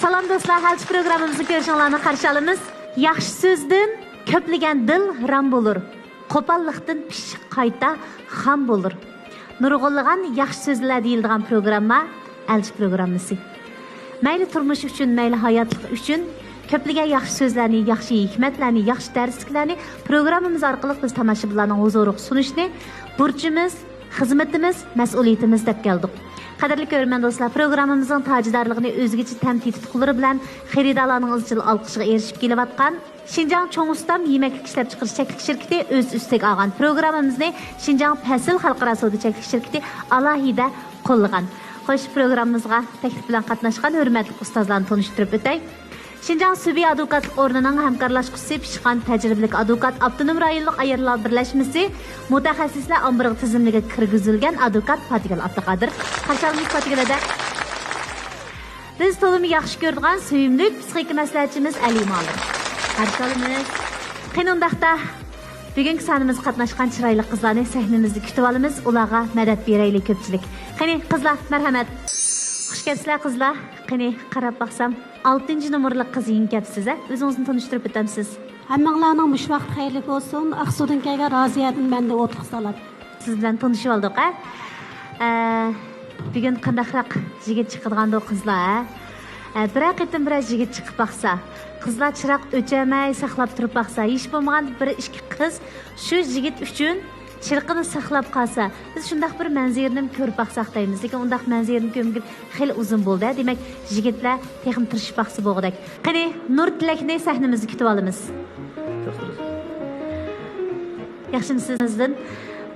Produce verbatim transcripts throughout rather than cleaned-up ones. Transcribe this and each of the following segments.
سالام دوستلار، ئەلچى پروگراممىمىزنى كۆرۈشۈڭلارنى قارشى ئالىمىز. ياخشى سۆزدىن كۆپلىگەن دىل رام بولۇر، قوپاللىقتىن پىششىق قايتا خام بولۇر. نۇرغۇنلىغان ياخشى سۆزلەر دېيىلىدىغان پروگرامما ئەلچى پروگراممىسى. مەيلى تۇرمۇش ئۈچۈن، مەيلى ھاياتلىق ئۈچۈن كۆپلىگەن ياخشى سۆزلەرنى، ياخشى ھېكمەتلەرنى، ياخشى دەرسلىكلەرنى پروگراممىمىز ئارقىلىق بىز تاماشىبىنلارنىڭ ھۇزۇرىغا سۇنۇشنى بۇرچىمىز، خىزمىتىمىز، مەسئۇلىيىتىمىز دەپ كەلدۇق. قەدىرلىك كۆرۈرمەن دوستلار، پروگراممىمىزنىڭ تاجىدارلىقىنى ئۆزگىچە تەم تېتىتقۇلىرى بىلەن خېرىدارلارنىڭ ئىزچىل ئالقىشىغا ئېرىشىپ كېلىۋاتقان شىنجاڭ چوڭ ئۇستام يېمەكلىك ئىشلەپچىقىرىش چەكلىك شىركىتى ئۆز ئۈستىگە ئالغان پروگراممىمىزنى شىنجاڭ پەسىل خەلقئارا سودا چەكلىك شىركىتى ئالاھىدە قوللىغان. خوش، پروگراممىمىزغا تەكلىپ بىلەن قاتناشقان ھۆرمەتلىك ئۇستازلارنى تونۇشتۇرۇپ ئۆتەي. شىنجاڭ سۈبى ئادۋوكاتلىق ئورنىنىڭ ھەمكارلاشقۇچىسى، پىشقان تەجرىبىلىك ئادۋوكات، ئاپتونوم رايونلۇق ئاياللار بىرلەشمىسى مۇتەخەسسىسلەر ئامبىرىغا تىزىملىككە كىرگۈزۈلگەن ئادۋوكات پاتىگۈل ئابدۇقادىر. قارشى ئالىمىز پاتىگۈل ھەدە. بىز تولىمۇ ياخشى كۆرىدىغان سۆيۈملۈك پسىخىكا مەسلىھەتچىمىز ئەلى مۇئەللىم. قارشى ئالىمىز. قېنى ئۇنداقتا، بۈگۈنكى سانىمىزغا قاتناشقان چىرايلىق قىزلارنى سەھنىمىزدە كۈتۈۋالىمىز، ئۇلارغا مەدەت بېرەيلى كۆپچىلىك. قېنى قىزلار، مەرھەمەت. خۇش كەپسىلەر قىزلار. قېنى قاراپ باقسام، ئالتىنچى نومۇرلۇق قىز يېڭىپ كەپسىز ھە؟ ئۆزىڭىزنى تونۇشتۇرۇپ ئۆتەمسىز؟ ھەممىڭلارنىڭ مۇشۇ ۋاقتى خەيرلىك بولسۇن. ئاقسۇدىن كەلگەن رازىيەدىن مەندىن ئوتلۇق سالام. سىز بىلەن تونۇشۇۋالدۇق ھە؟ ئە، بۈگۈن قانداقراق يىگىت چىقىدىغاندۇ قىزلار ھە؟ ئە، بىرەر قېتىم بىرەر يىگىت چىقىپ باقسا، قىزلار چىراغ ئۆچۈرمەي ساقلاپ تۇرۇپ باقسا، ھېچ بولمىغاندا بىر ئىككى قىز شۇ يىگىت ئۈچۈن چىرىقىنى ساقلاپ قالسا، بىز شۇنداق بىر مەنزىرىنىمۇ كۆرۈپ باقساق دەيمىز. لېكىن ئۇنداق مەنزىرىنى كۆرمىگىلى خېلى ئۇزۇن بولدى. دېمەك، يىگىتلەر تېخىمۇ تىرىشىپ باقسا بولغۇدەك. قېنى، نۇر تىلەكنى سەھنىمىزدە كۈتۈۋالىمىز. ياخشىمۇسىز؟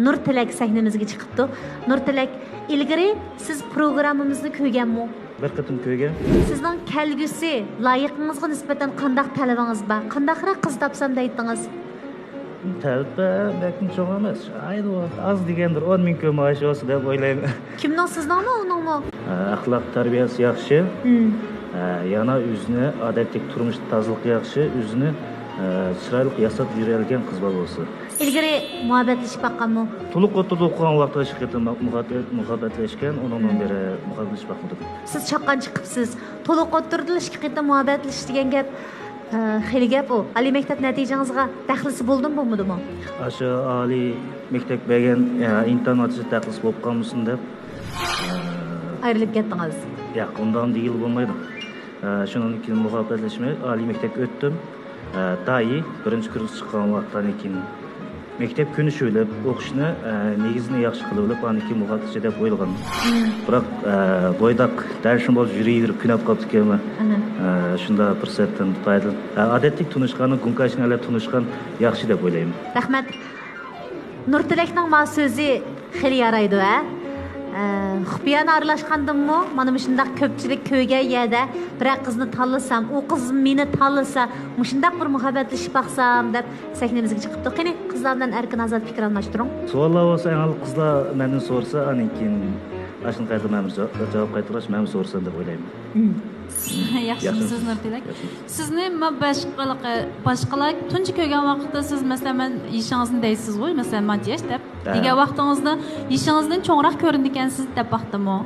نۇر تىلەك سەھنىمىزگە چىقىپتۇ. نۇر تىلەك، ئىلگىرى سىز پروگراممىمىزنى كۆرگەنمۇ؟ بىر قېتىم كۆرگەن. سىزنىڭ كەلگۈسى لايىقىڭىزغا نىسبەتەن قانداق تەلىپىڭىز بار؟ قانداقراق قىز تاپسام دەيتتىڭىز؟ تەلىپىم بەكمۇ چوڭ ئەمەس. ئايدا ئاز دېگەندە ئون مىڭ كوي مائاش بولسا دەپ ئويلايمەن. كىمنىڭ، سىزنىڭمۇ، ئۇنىڭمۇ؟ ئە، ئەخلاق تەربىيەسى ياخشى. مم. ئە، يەنە ئۆزىنى ئادەتتىكى تۇرمۇشتا تازىلىقى ياخشى، ئۆزىنى، ئە، چىرايلىق ياساپ يۈرەلىگەن قىز بالا بولسا. ئىلگىرى مۇھەببەتلىشىپ باققانمۇ؟ تولۇق ئوتتۇرىدا ئوقۇغان ۋاقتىدا ئىككى قېتىم مۇھەببەت-، مۇھەببەتلەشكەن، ئۇنىڭدىن مم. بېرى مۇھەببەتلىشىپ باقمىدىم. سىز چاققان چىقىپسىز. تولۇق ئوتتۇرىدا ئىككى قېتىم مۇھەببەتلىشىش دېگەن گەپ، ئە، خېلى گەپ ئۇ. ئالىي مەكتەپ نەتىجىڭىزغا دەخلىسى بولدىمۇ، بولمىدىمۇ؟ ئاشۇ ئالىي مەكتەپ بەرگەن، ئە، ئىمتىھان نەتىجىسى دەخلىسى بولۇپ قالمىسۇن دەپ، ئە، ئايرىلىپ كەتتىڭىز؟ ياق، ئۇنداق دېگىلى بولمايدۇ. ئە، شۇنىڭدىن كېيىن مۇھەببەتلەشمەي ئالىي مەكتەپكە ئۆتتۈم. ئە، دايى بىرىنچى كۇرسقا چىققان ۋاقىتتا، ئاندىن كېيىن مەكتەپ كۈنى شۇ بىلىپ ئوقۇشنى، ئە، نېگىزىنى ياخشى قىلىۋېلىپ، ئاندىن كېيىن مۇھەببەتلىشەي دەپ ئويلىغان. مم. بىراق، ئە، بويداق دەرسىم بولسا يۈرۈۋېرىپ قېلىپ قاپتىكەنمەن. ئاھا. ئە، شۇنداق پۇرسەتتىن پايدىلىنىپ، ئە، ئادەتتىكى تونۇشقاننى گۇڭكاشىن ئەلەپ تونۇشقان ياخشى دەپ ئويلايمەن. رەھمەت. نۇر تىلەكنىڭ ما سۆزى خېلى يارايدۇ، ھە؟ ئە، خۇپىيانە ئارىلاشقاندىمۇ، مانا مۇشۇنداق كۆپچىلىك كۆرگەن يەردە بىرەر قىزنى تاللىسام، ئۇ قىز مېنى تاللىسا، مۇشۇنداق بىر مۇھەببەتلىشىپ باقسام دەپ سەھنىمىزگە چىقىپتۇ. قېنى، قىزلار بىلەن ئەركىن ئازاد پىكىر ئالماشتۇرۇڭ. سوئاللار بولسا، ئەڭ ئاۋۋال قىزلار مەندىن سورىسا، ئاندىن كېيىن ئاشۇنى قايتا مەن بىر جاۋاب، جاۋاب قايتۇرغاچ، مەنمۇ سورىسام دەپ ئويلايمەن. مم. ياخشىمۇسىز، ياخشىمۇسىز. نۇر تىلەك؟ ياخشىمۇس. سىزنى ما-، باشقىلىقى، باشقىلار تۇنجى كۆرگەن ۋاقىتتا سىز، مەسىلەن، مەن يېشىڭىزنى دەيسىزغۇ، مەسىلەن، مانچە ياش دەپ. ھە. دېگەن ۋاقتىڭىزدا يېشىڭىزدىن چوڭراق كۆرۈنىدىكەنسىز دەپ باقتىمۇ؟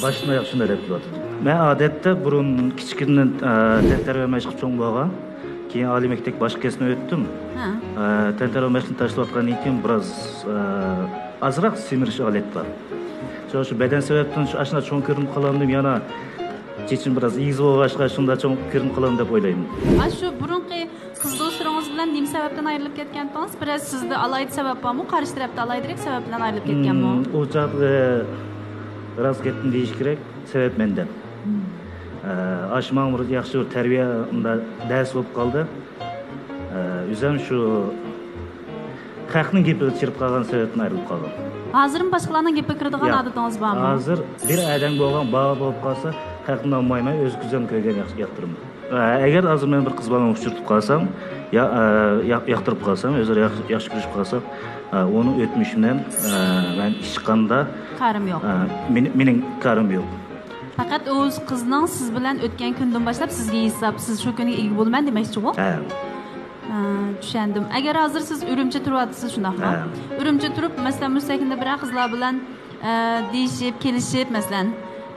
باشتىن ئاياغ شۇنداق دەپ كېلىۋاتىدۇ. مەن ئادەتتە بۇرۇن كىچىكىمدىن، ئە، تەنتەربىيە مەشىقى چوڭ بولغان. كېيىن ئالىي مەكتەپ باشقا كەسىپنى ئۆتتۈم. ھە. ئە، تەنتەربىيە مەشىقىنى تاشلىۋاتقاندىن كېيىن بىراز، ئە، ئازراق سېمىرىش ھالەت بار. شۇ، شۇ بەدەن سەۋەبتىن شۇ ئاشۇنداق چوڭ كۆرۈنۈپ قالامدىم، يەنە چېچىم بىراز ئېگىز بولغاچقا شۇنداق چوڭ كۆرۈنۈپ قالامدىم دەپ ئويلايمەن. ئاشۇ بۇرۇنقى قىز دوستلىرىڭىز بىلەن نېمە سەۋەبتىن ئايرىلىپ كەتكەنتىڭىز؟ بىرەر سىزدە ئالاھىدە سەۋەب بارمۇ؟ قارشى تەرەپتە ئالاھىدىرەك سەۋەب بىلەن ئايرىلىپ كەتكەنمۇ؟ مم، ئۇ چاغدا راست گەپنى دېيىش كېرەك، سەۋەب مەندە. مم. ئە، ئاشۇ ماڭا بىر ياخشى بىر تەربىيە، ئۇنداق دەرس بولۇپ قالدى. ئە، ئۆزۈم شۇ خەقنىڭ گېپىگە چىرىپ قالغان سەۋەبتىن ئايرىلىپ قالدىم. ھازىرمۇ باشقىلارنىڭ گېپىگە كىرىدىغان ياق. ئادىتىڭىز بارمۇ؟ ھازىر بىر ئادەم بولغان، بار بولۇپ قالسا، خەقنى ئاڭلىمايمەن، ئۆز كۆزۈم كۆرگەن ياخشى ياقتۇرىمەن. ئە، ئەگەر ھازىر مەن بىر قىز بالىنى ئۇچرىتىپ قالسام، يا، ئە، يا-، ياقتۇرۇپ قالسام، ئۆزئارا ياخشى، ياخشى كۆرۈشۈپ قالساق، ئە، ئۇنىڭ ئۆتمۈشى بىلەن، ئە، مەن ھېچقانداق، كارىم يوق. ئە، مېنى-، مېنىڭ كارىم يوق. پەقەت ئۇ قىزنىڭ سىز بىلەن ئۆتكەن كۈندىن باشلاپ سىزگە ھېساب، سىز شۇ كۈنگە ئىگە بولىمەن دېمەكچىغۇ؟ ھە. ھە، چۈشەندىم. ئەگەر ھازىر سىز ئۈرۈمچىدە تۇرۇۋاتىسىز، شۇنداقمۇ؟ ھە. ئۈرۈمچىدە تۇرۇپ، مەسىلەن، مۇشۇ سەھنىدە بىرەر قىزلار بىلەن، ئە، دېيىشىپ، كېلىشىپ، مەسىلەن،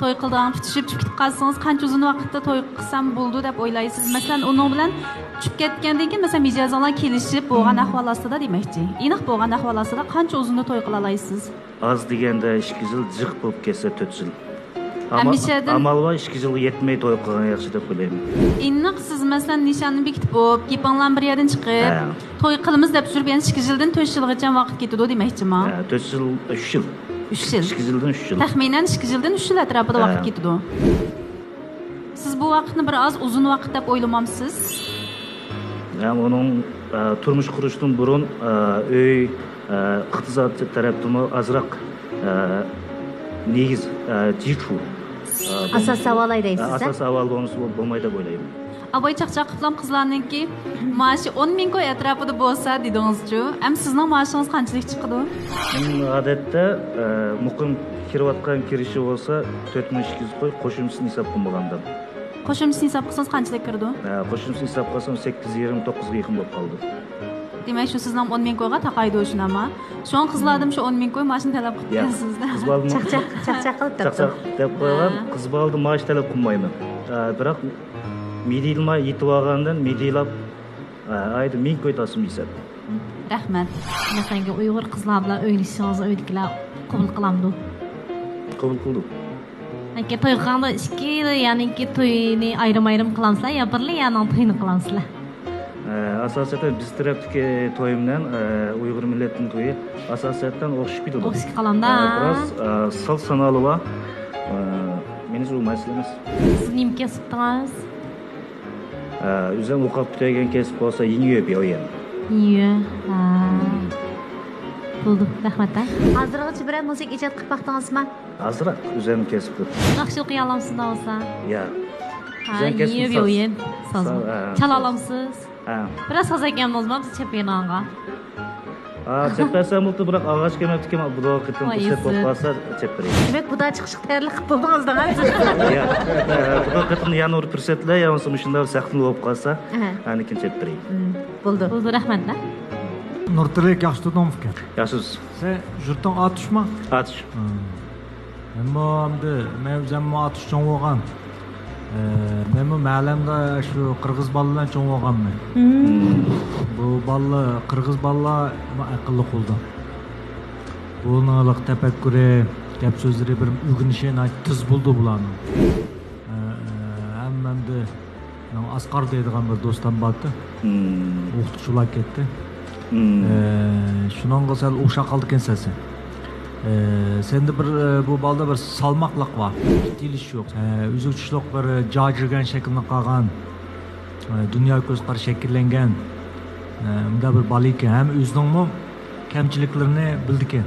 توي قىلىدىغان پۈتۈشۈپ چۈشۈپ كېتىپ قالسىڭىز، قانچە ئۇزۇن ۋاقىتتا توي قىلسام بولىدۇ دەپ ئويلايسىز؟ مەسىلەن، ئۇنىڭ بىلەن چۈشۈپ كەتكەندىن كېيىن، مەسىلەن، مىجەزىڭلار كېلىشىپ بولغان ئەھۋال ئاستىدا دېمەكچى. ئېنىق بولغان ئەھۋال ئاستىدا قانچە ئۇزۇندا توي قىلالايسىز؟ ئاز دېگەندە ئىككى يىل، جىق بولۇپ كەتسە تۆت يىل. ئەمما ئەمىشەدىن ئامال بار، ئىككى يىلغا يەتمەي توي قىلغان ياخشى دەپ ئويلايمەن. ئېنىق سىز، مەسىلەن، نىشاننى بېكىتىپ بولۇپ، گېپىڭلار بىر يەردىن چىقىپ، ھە، توي قىلىمىز دەپ سۈرۈپ، يەنە ئىككى يىلدىن تۆت يىلغىچە ۋاقىت كېتىدۇ دېمەكچىما؟ ھە، تۆت يىل، ئۈچ يىل. ئۈچ يىل. ئىككى يىلدىن ئۈچ يىل. تەخمىنەن ئىككى يىلدىن ئۈچ يىل ئەتراپىدا، ھە، ۋاقىت كېتىدۇ. سىز بۇ ۋاقىتنى بىر ئاز ئۇزۇن ۋاقىت دەپ ئويلىمامسىز؟ ھەم ئۇنىڭ، ئە، تۇرمۇش قۇرۇشتىن بۇرۇن، ئە، ئۆي، ئە، ئىقتىساد تەرەپتىنمۇ ئازراق، ئە، نېگىز، ئە، جىچۇ، ئە، ئاساسىي ئەھۋال دەيسىز، ئە، ئاساسىي ئەھۋال بولمىسا بولمايدۇ دەپ ئويلايمەن. ئاباي چاقچاق قىپلام قىزلارنىڭكى مائاشى ئون مىڭ كوي ئەتراپىدا بولسا دېدىڭىزچۇ؟ ئەم سىزنىڭ مائاشىڭىز قانچىلىك چىقىدۇ؟ مەن ئادەتتە، ئە، مۇقىم كىرىۋاتقان كىرىشى بولسا تۆت مىڭ ئىككى يۈز كوي، قوشۇمچىسىنى ھېساب قىلمىغاندا. قوشۇمچىسىنى ھېساب قىلسىڭىز قانچىلىك كىرىدۇ؟ ھە، قوشۇمچىسىنى ھېساب قىلسام سەككىز يېرىم، توققۇزغا يېقىن بولۇپ قالدى. دېمەك، شۇ سىزنىڭ ئون مىڭ كويغا تاقايدۇ شۇنداقما؟ شۇڭا قىزلاردىن شۇ ئون مىڭ كوي مائاشنى تەلەپ قىلىپ كەلسىزدە. قىز بالىدىن چاقچاق، چاقچاق قىلىپ دەپتۇ. چاقچاق دەپ قويغان، ھە، قىز بالىدا مائاش تەلەپ قىلمايمەن. ئە، بىراق مىدىيلىما يېتىپ ئالغاندىن مىدىيلاپ، ئە، ئايدا مىڭ كوي تاسىمۇ ھېساب. رەھمەت. مەسىلەن، ئۇيغۇر قىزلار بىلەن ئۆيلىشىشىڭىزنى ئۆيدىكىلەر قوبۇل قىلامدۇ؟ قوبۇل قىلدۇق. يەنىكى توي قىلغاندا ئىككىلا، يەنىكى توينى ئايرىم-ئايرىم قىلامسىلەر يا بىرلا يەرنىڭ تويىنى قىلامسىلەر؟ ئە، ئاساسەن بىز تەرەپتىكى توي بىلەن، ئە، ئۇيغۇر مىللەتنىڭ تويى ئاساسەن ئوخشىشىپ كېتىدۇ. ئوخشىشىپ قالامدا. ئە، بىراز، ئە، سان-سانالى بار. ئە، مېنىڭچە ئۇ مەسىلە ئەمەس. سىز نېمە كەسىپتىڭىز؟ ئە، ئۆزۈم ئوقۇپ پۈتتۈرگەن كەسىپ بولسا يىنيۈ بياۋيەن. يىنيۈ، ھە. بولدى، رەھمەت، ھە. ھازىرغىچە بىرەر مۇزىكا ئىجاد قىلىپ باقتىڭىزمۇ؟ ئازراق ئۆزۈم كەسىپ قىلىپ. ناخشا ئوقۇيالامسىز بولسا؟ يا. ھە، ئۆزۈم كەسىپ يىنيۈ بياۋيەن ساز. ساز، ھە، چالالايسىز؟ ھە. بىرەر ساز ئەكەلمىڭىزمۇ بىز چېپىرىنغا؟ ئا، چېپىپ بەرسەم بولدى، بىراق ئاغاچ كەلمەپتىكەن، بۇ قېتىم پۇرسەت بولۇپ قالسا چېپىپ بېرەي. دېمەك، بۇدا چىقىشقا تەييارلىق قىلىپ بولدىڭىز دەڭە. يا، بۇ قېتىم يەنە بىر پۇرسەتلەر يا بولمىسا مۇشۇنداق بىر سەھنە بولۇپ قالسا، ئەھە، ئاندىن كېيىن چېپىپ بېرەي. بولدى. بولدى، رەھمەت. نۇرتىلىك، ياخشى تۇردۇڭمىكەن؟ ياخشىمىز. سەن يۇرتۇڭ ئاتۇشما؟ ئاتۇش. مەنمۇ ئەمدى، مەن ئۆزۈممۇ ئاتۇش چوڭ بولغان. ئە، مەنمۇ مەھەللەمدە شۇ قىرغىز بالىلار بىلەن چوڭ بولغانمەن. بۇ بالىلار، قىرغىز بالىلار ئەقىللىق بولىدۇ. بۇلارنىڭ تەپەككۇرى، گەپ سۆزلىرى بىر ئۆگىنىشى ناھايىتى تېز بولىدۇ بۇلارنىڭ. ئە، ئە، ھەممەمدە مېنىڭ ئاسقار دەيدىغان بىر دوستام بارتى. ئوقۇتقۇچى بولاپ كەتتى. ئە، شۇنىڭغا سەل ئوخشاپ قالدىكەن سەسى. ئە، سەندە بىر، ئە، بۇ بالىدا بىر سالماقلىق بار. تىلىش يوق. ئە، ئۈزۈك چۈشلۈك بىر جاجىرىگەن شەكىلنى قالغان، ئە، دۇنيا كۆز قارىشى شەكىللەنگەن، ئە، مۇنداق بىر بالا ئىكەن. ھەم ئۆزىنىڭمۇ كەمچىلىكلىرىنى بىلىدىكەن.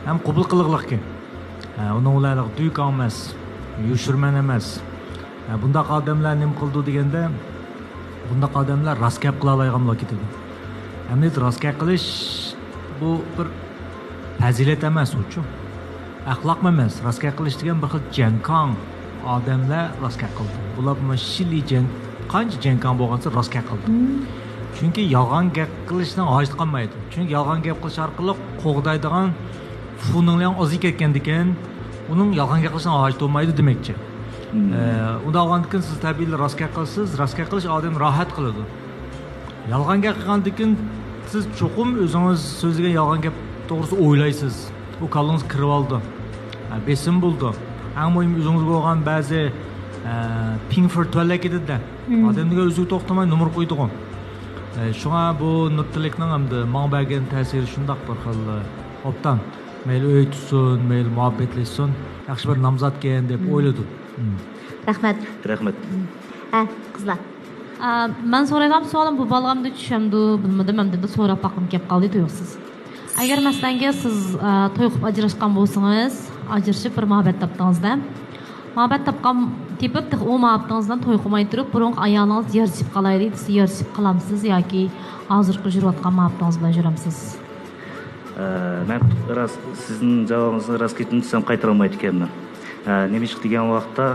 ھەم قوبۇل قىلغۇلۇقكەن. ئە، ئۇنىڭ بىلەن دۆكان ئەمەس، يوشۇرمەن ئەمەس. ئە، بۇنداق ئادەملەر نېمە قىلىدۇ دېگەندە، بۇنداق ئادەملەر راست گەپ قىلالايدىغان بولۇپ كېتىدۇ. ئەمدى راست گەپ قىلىش بۇ بىر پەزىلەت ئەمەس ئۇچۇ. ئەخلاقمۇ ئەمەس. راست گەپ قىلىش دېگەن بىر خىل جەڭكاڭ ئادەملەر راست گەپ قىلىدۇ. بۇلار مانا شىلى جەڭ، قانچە جەڭكاڭ بولغانسا راست گەپ قىلىدۇ. چۈنكى يالغان گەپ قىلىشنىڭ ھاجىتى قالمايدۇ. چۈنكى يالغان گەپ قىلىش ئارقىلىق قوغدايدىغان فۇنىڭلياڭ ئازىيىپ كەتكەندىكىن، ئۇنىڭ يالغان گەپ قىلىشىنىڭ ھاجىتى بولمايدۇ دېمەكچى. ئە، ئۇنداق بولغاندىكىن سىز تەبىئىي راست گەپ قىلىسىز، راست گەپ قىلىش ئادەمنى راھەت قىلىدۇ. يالغان گەپ قىلغاندىكىن سىز چوقۇم ئۆزىڭىز سۆزلىگەن يالغان گەپ توغرىسىدا ئويلايسىز. ئۇ كاللىڭىزغا كىرىۋالىدۇ. ئە، بېسىم بولىدۇ. ئەڭ مۇھىم ئۆزىڭىزگە بولغان بەزى، ئە، پىڭفېر تۆۋەنلەپ كېتىدۇ-دە. ئادەم دېگەن ئۆزىگە توختىماي نومۇر قويىدىغۇ. ئە، شۇڭا بۇ نۇرتىلىكنىڭ ئەمدى ماڭا بەرگەن تەسىرى شۇنداق بىر خىل، ئە، ئوبدان. مەيلى ئۆي تۇتسۇن، مەيلى مۇھەببەتلەشسۇن، ياخشى بىر نامزاتكەن دەپ ئويلىدىم. رەھمەت. رەھمەت. ھە، قىزلار. ئا، مەن سورايدىغان سوئالىم، بۇ بالىغا ئەمدى چۈشەمدۇ، بىلمىدىم، ئەمدى بىر سوراپ باققۇم كەپ قالدى تۇيۇقسىز. ئەگەر مەسىلەنگە سىز، ئا، توي قىلىپ ئاجراشقان بولسىڭىز، ئاجرىشىپ بىر مۇھەببەت تاپتىڭىزدە، مۇھەببەت تاپقان، تېپىپ، تېخى ئۇ مۇھەببىتىڭىز بىلەن توي قىلماي تۇرۇپ، بۇرۇنقى ئايالىڭىز يارىشىپ قالايلى دېسە، يارىشىپ قالامسىز ياكى ھازىرقى يۈرۈۋاتقان مۇھەببىتىڭىز بىلەن يۈرەمسىز؟ ئە، مەن راست، سىزنىڭ جاۋابىڭىزنى راست گېپىمنى دېسەم قايتۇرالمايدىكەنمەن. ئە، نېمىشقا دېگەن ۋاقىتتا،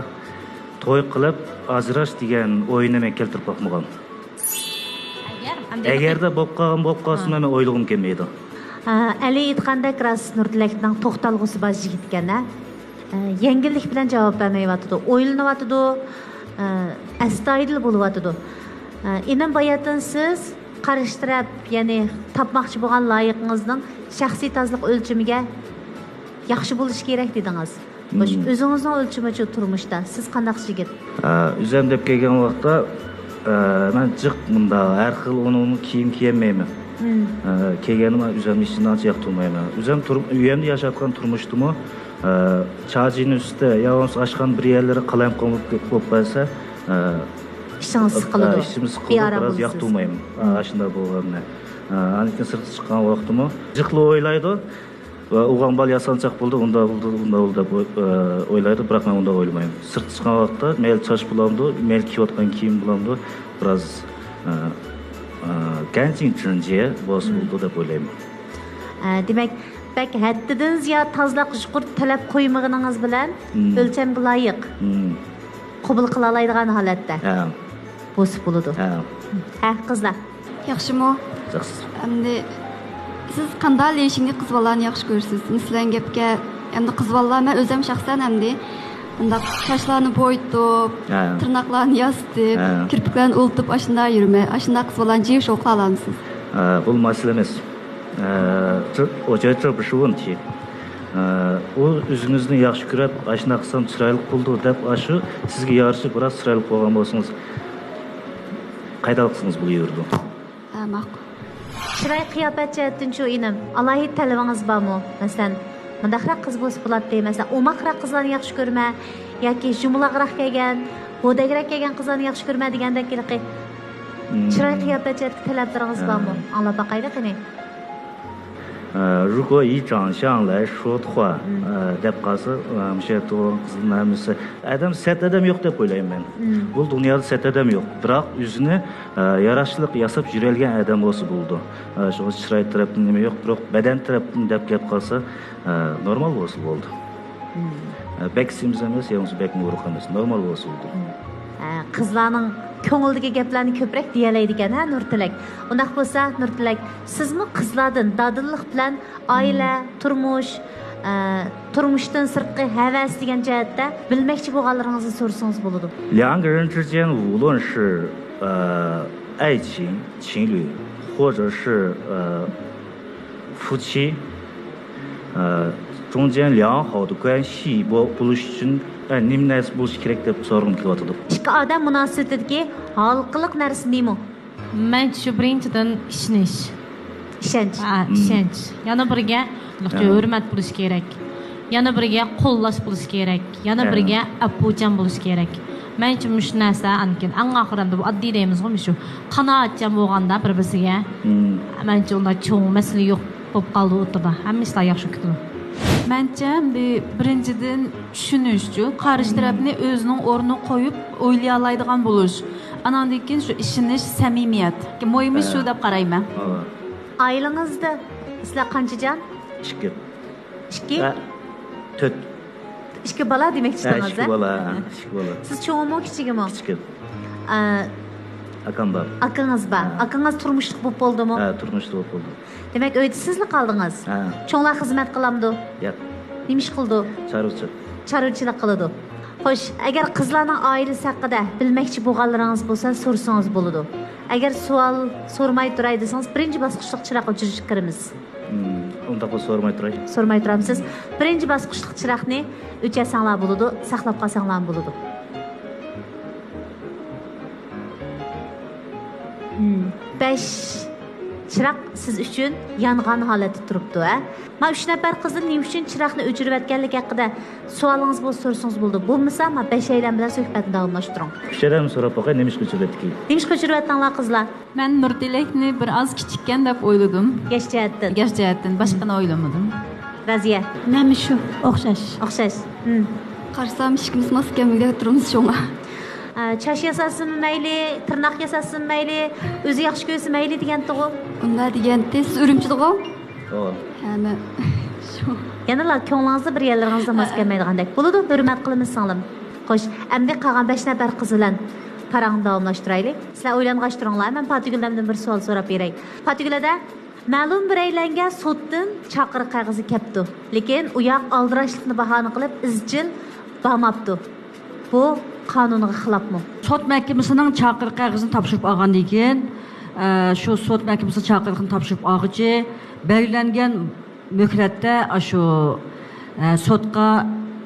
توي قىلىپ ئاجراش دېگەن ئوينى مەن كەلتۈرۈپ باقمىغان. ئەگەر، ئەمدى ئەگەردە بولۇپ قالغان، بولۇپ قالسىمۇ، ھە، مەن ئويلىغۇم كەلمەيدۇ. ھە، ئەلى ئېيتقاندەك راست، نۇرتىلەكنىڭ توختالغۇسى بار يىگىت ئىكەن، ھە؟ ئە، يەڭگىللىك بىلەن جاۋاب بەرمەيۋاتىدۇ، ئويلىنىۋاتىدۇ، ئە، ئەستايىدىل بولۇۋاتىدۇ. ئە، ئىنىم باياتىن سىز قارشى تەرەپ، يەنى تاپماقچى بولغان لايىقىڭىزنىڭ شەخسىي تازىلىق ئۆلچىمىگە ياخشى بولۇشى كېرەك دېدىڭىز. خوش، مم. ئۆزىڭىزنىڭ ئۆلچىمىچۇ تۇرمۇشتا؟ سىز قانداق يىگىت؟ ئە، ئۆزۈم دەپ كەلگەن ۋاقىتتا، ئە، مەن جىق مۇنداق ھەر خىل ئۇنىڭ كىيىم كىيەلمەيمەن. مم. ئە، كىيگەننى مەن ئۆزۈمنى ھېچ نەرسە ياقتۇرمايمەن. ئۆزۈم تۇرۇپ، ئۆيۈمدە ياشاۋاتقان تۇرمۇشتىمۇ، ئە، چاجىنىڭ ئۈستىدە يا بولمىسا ئاشخانا بىر يەرلىرى قالايمىقان بولۇپ، بولۇپ قالسا، ئە، ئىشىڭىز سىقىلىدۇ. ئە، ئىشىمىز سىقىلىدۇ، بىئارام بىراز بولىسىز. ياقتۇرمايمەن. ئە، مم. ئاشۇنداق بولغاننى. ئە، ئاندىن كېيىن سىرتقا چىققان ۋاقتىمۇ جىقلا ئويلايدۇ. ۋە ئوغان بالا ياسانچاق بولدى، ئۇنداق بولدى، ئۇنداق بولدى دەپ ئوي-، ئويلايدۇ، بىراق مەن ئۇنداق ئويلىمايمەن. سىرتقا چىققان ۋاقىتتا مەيلى چاچ بولامدۇ، مەيلى كىيىۋاتقان كىيىم بولامدۇ، بىراز، ئە، ئە، گەنچىڭ چىڭجيې بولسا بولىدۇ دەپ ئويلايمەن. ئە، دېمەك، بەك ھەددىدىن زىيادە تازىلىققا يۇقىرى تەلەپ قويمىغىنىڭىز بىلەن مم. ئۆلچەمگە لايىق. مم. قوبۇل قىلالايدىغان ھالەتتە ھە. بولسا بولىدۇ. ھە. ھە، قىزلار. ياخشىمۇ؟ ياخشى. ئەمدى سىز قانداق لېشىڭگە قىز بالىلارنى ياخشى كۆرىسىز؟ مەسىلەن، گەپكە، ئەمدى قىز بالىلار، مەن ئۆزۈم شەخسەن ئەمدى مۇنداق چاچلارنى بويىتىپ، ھە. تىرناقلارنى ياسىتىپ، ھە. كىرپىكلەرنى ئۇلىتىپ، ئاشۇنداق يۈرمە، ئاشۇنداق قىز بالىلارنى جىيىش قىلالامسىز؟ ھە، بۇ مەسىلە ئەمەس. ئە، 这، 我觉得这不是问题. ئە، ئۇ ئۆزىڭىزنى ياخشى كۆرۈپ، ئاشۇنداق قىلسام چىرايلىق بولىدۇ دەپ، ئاشۇ سىزگە يارىشىپ، بىراز چىرايلىق بولغان بولسىڭىز، قايدىلىق قىلسىڭىز بولۇۋېرىدۇ. ھە، ماقۇل. چىراي قىياپەت جەھەتتىنچۇ ئىنىم، ئالاھىدە تەلىپىڭىز بارمۇ؟ مەسىلەن، مۇنداقراق قىز بولسا بولاتتى، مەسىلەن، ئوماقراق قىزلارنى ياخشى كۆرمە ياكى يۇمىلاقراق كەلگەن، بودەكرەك كەلگەن قىزلارنى ياخشى كۆرمە دېگەندەك ھېلىقى مم. چىراي قىياپەت جەھەتتىكى تەلەپلىرىڭىز ھە. بارمۇ؟ ئاڭلاپ باقايلى قېنى. 呃，如果以长相来说的话، مم. 呃، دەپ قالسا، ئە، مۇشۇ يەردە تۇرغان قىزلارنىڭ ھەممىسى ئادەم، سەت ئادەم يوق دەپ ئويلايمەن مەن. مم. بۇ دۇنيادا سەت ئادەم يوق. بىراق ئۆزىنى، ئە، ياراشلىق ياساپ يۈرەلگەن ئادەم بولسا بولىدۇ. ئە، شۇڭا چىراي تەرەپتىن نېمە يوق، بىراق بەدەن تەرەپتىن دەپ گەپ قالسا، ئە، نورمال بولسا بولدى. مم. ئە، بەك سېمىز ئەمەس، يا بولمىسا بەكمۇ ئورۇق ئەمەس، نورمال بولسا بولدى. مم. ئە، قىزلارنىڭ كۆڭلىدىكى گەپلەرنى كۆپرەك دېيەلەيدىكەن، ھە، نۇرتىلەك؟ ئۇنداق بولسا، نۇرتىلەك، سىزمۇ قىزلاردىن دادىللىق بىلەن ئائىلە، مم. تۇرمۇش، ئە، تۇرمۇشتىن سىرتقى ھەۋەس دېگەن جەھەتتە بىلمەكچى بولغانلىرىڭىزنى سورىسىڭىز بولىدۇ. 两个人之间，无论是，呃，爱情、情侣，或者是，呃，夫妻，呃，中间良好的关系 بو-، بولۇش ئۈچۈن، ئە، نېمە نەرسە بولۇشى كېرەك دەپ سورىغۇم كېلىۋاتىدۇ. ئىككى ئادەم مۇناسىۋىتىدىكى ھالقىلىق نەرسە نېمە؟ مەنچە شۇ بىرىنچىدىن ئىشىنىش. ئىشەنچ. ھە، مم. ئىشەنچ. يەنە بىرىگە ھە. ھۆرمەت بولۇش كېرەك. يەنە بىرىگە قوللاش بولۇش كېرەك. يەنە ھە. بىرىگە ئەپۇچان بولۇش كېرەك. مەنچە مۇشۇ نەرسە ئاندىن كېيىن ئەڭ ئاخىرىدا بۇ ئاددىي دەيمىزغۇ، مۇشۇ قانائەتچان بولغاندا بىر بىرسىگە. مم. مەنچە ئۇنداق چوڭ مەسىلە يوق بولۇپ قالدى ئوتتۇرىدا. ھەممە ئىشلار ياخشى كېتىدۇ. مەنچە، بى-، بىرىنچىدىن چۈشىنىشچۇ، قارشى مم. تەرەپنى ئۆزىنىڭ ئورنىغا قويۇپ ئويلىيالايدىغان بولۇش. ئاناندىن كېيىن شۇ ئىشىنىش، سەمىمىيەت. مۇھىمى شۇ ھە. دەپ قارايمەن. ھە. ئائىلىڭىزدە سىلەر قانچە جان؟ ئىككى. ئىككى؟ ھە، تۆت. ئىككى بالا دېمەكچى ھە، تۇرسىڭىز، ئىككى ھە؟ بالا، ھە، ئىككى بالا. سىز چوڭمۇ، كىچىكىمۇ؟ كىچىكىم. ئا، ئاكام بار. ئاكىڭىز بار. ھە. ئاكىڭىز تۇرمۇشلۇق بولۇپ بولدىمۇ؟ ھە، تۇرمۇشلۇق بولۇپ بولدى. دېمەك، ئۆيدە سىزلا قالدىڭىز؟ ھە. چوڭلار خىزمەت قىلامدۇ؟ ياق. نېمە ئىش قىلىدۇ؟ چارۋىچى. چارۋىچىلىق قىلىدۇ. خوش، ئەگەر قىزلارنىڭ ئائىلىسى ھەققىدە بىلمەكچى بولغانلىرىڭىز بولسا، سورىسىڭىز بولىدۇ. ئەگەر سوئال سورىماي تۇراي دېسىڭىز، بىرىنچى باسقۇچلۇق چىراغ ئۆچۈرۈشكە كىرىمىز. مم، ئۇنداق بولسا سورىماي تۇراي. سورىماي تۇرامسىز؟ بىرىنچى باسقۇچلۇق چىراغنى ئۆچۈرسەڭلار بولىدۇ، ساقلاپ قالساڭلارمۇ بولىدۇ. مم، بەش چىراغ سىز ئۈچۈن يانغان ھالەتتە تۇرۇپتۇ، ھە؟ ما ئۈچ نەپەر قىزدىن نېمە ئۈچۈن چىراغنى ئۆچۈرۈۋەتكەنلىكى ھەققىدە سوئالىڭىز بولسا سورىسىڭىز بولىدۇ. بولمىسا، ما بەشەيلەن بىلەن سۆھبەتنى داۋاملاشتۇرۇڭ. ئۈچەيلەندىن سوراپ باقاي، نېمىشقا ئۆچۈرۈۋەتتىكىن؟ نېمىشقا ئۆچۈرۈۋەتتىڭلار قىزلار؟ مەن نۇرتىلەكنى بىر ئاز كىچىككەن دەپ ئويلىدىم. ياش جەھەتتىن. ياش جەھەتتىن، باشقىنى ئويلىمىدىم. رازىيە. مەنمۇ شۇ، ئوخشاش. ئوخشاش. ھىم. قارىسام، ئىككىمىز ماس كەلمىگۈدەك تۇرىمىز شۇڭا. ئە، چاچ ياساتسىمۇ مەيلى، تىرناق ياساتسىمۇ مەيلى، ئۆزى ياخشى كۆرسە مەيلى دېگەنتىغۇ. ئۇنداق دېگەنتى، سىز ئۈرۈمچىدىغۇ؟ توغرا. ھە، مەن شۇ. يەنىلا كۆڭلىڭىزدە بىر يەرلىرىڭىزدە ماس ھە. كەلمەيدىغاندەك. بولىدۇ، ھۆرمەت قىلىمىز سىڭلىم. خوش، ئەمدى قالغان بەش نەپەر قىز بىلەن پاراڭنى داۋاملاشتۇرايلى. سىلەر ئويلانغاچ تۇرۇڭلار، مەن پاتىگۈل ھەمدىن بىر سوئال سوراپ بېرەي. پاتىگۈل ھەدە، مەلۇم بىرەيلەنگە سوتتىن چاقىرىق قەغىزى كەپتۇ، لېكىن ئۇياق ئالدىراشلىقنى باھانە قىلىپ ئىزچىل بارماپتۇ. بۇ قانۇنغا خىلاپمۇ؟ سوت مەھكىمىسىنىڭ چاقىرىق قەغىزىنى تاپشۇرۇپ ئالغاندىن كېيىن، ئە، شۇ سوت مەھكىمىسى چاقىرىقنى تاپشۇرۇپ ئالغۇچى بەلگىلەنگەن مۆھلەتتە ئاشۇ، ئە، سوتقا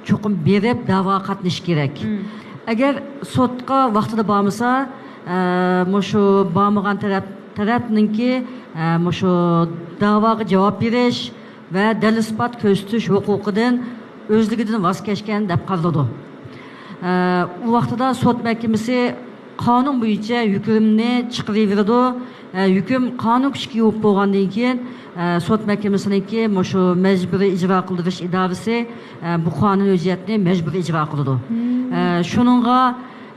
چوقۇم بېرىپ دەۋاغا قاتنىشىشى كېرەك. مم. ئەگەر سوتقا ۋاقتىدا بارمىسا، ئە، مۇشۇ بارمىغان تەرەپ، تەرەپنىڭكى، ئە، مۇشۇ دەۋاغا جاۋاب بېرىش ۋە دەلىل-ئىسپات كۆرسىتىش ھوقۇقىدىن ئۆزلۈكىدىن ۋاز كەچكەن دەپ قارىلىدۇ. ئە، ئۇ ۋاقتىدا سوت مەھكىمىسى قانۇن بويىچە ھۆكۈمنى چىقىرىۋېرىدۇ. ئە، ھۆكۈم قانۇن كۈچكە ئىگە بولۇپ بولغاندىن كېيىن، ئە، سوت مەھكىمىسىنىڭكى مۇشۇ مەجبۇرىي ئىجرا قىلدۇرۇش ئىدارىسى، ئە، بۇ قانۇن ھۆججەتنى مەجبۇرىي ئىجرا قىلىدۇ. مم. ئە، شۇنىڭغا،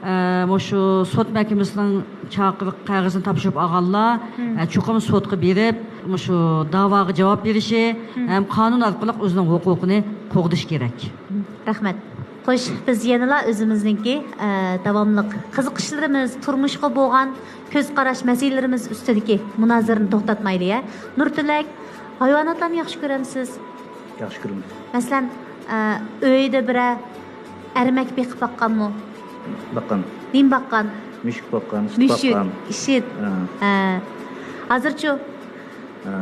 ئە، مۇشۇ سوت مەھكىمىسىنىڭ چاقىرىق قەغىزىنى تاپشۇرۇپ ئالغانلار، مم، ئە، چوقۇم سوتقا بېرىپ، مۇشۇ داۋاغا جاۋاب بېرىشى، مم، ھەم قانۇن ئارقىلىق ئۆزىنىڭ ھوقۇقىنى قوغدىشى كېرەك. رەھمەت. خوش، بىز يەنىلا ئۆزىمىزنىڭكى، ئە، داۋاملىق قىزىقىشلىرىمىز، تۇرمۇشقا بولغان كۆز قاراش مەسىلىلىرىمىز ئۈستىدىكى مۇنازىرىنى توختاتمايلى، يە. نۇرتىلەك، ھايۋاناتلارنى ياخشى كۆرەمسىز؟ ياخشى كۆرىمەن. مەسىلەن، ئە، ئۆيدە بىرەر ئەرمەك بېقىپ باققانمۇ؟ باققان. نېمە باققان؟ مۈشۈك باققان، ئىشىك باققان. مۈشۈك، ئىشىك. ھە. ھە. ھازىرچۇ؟ ئە،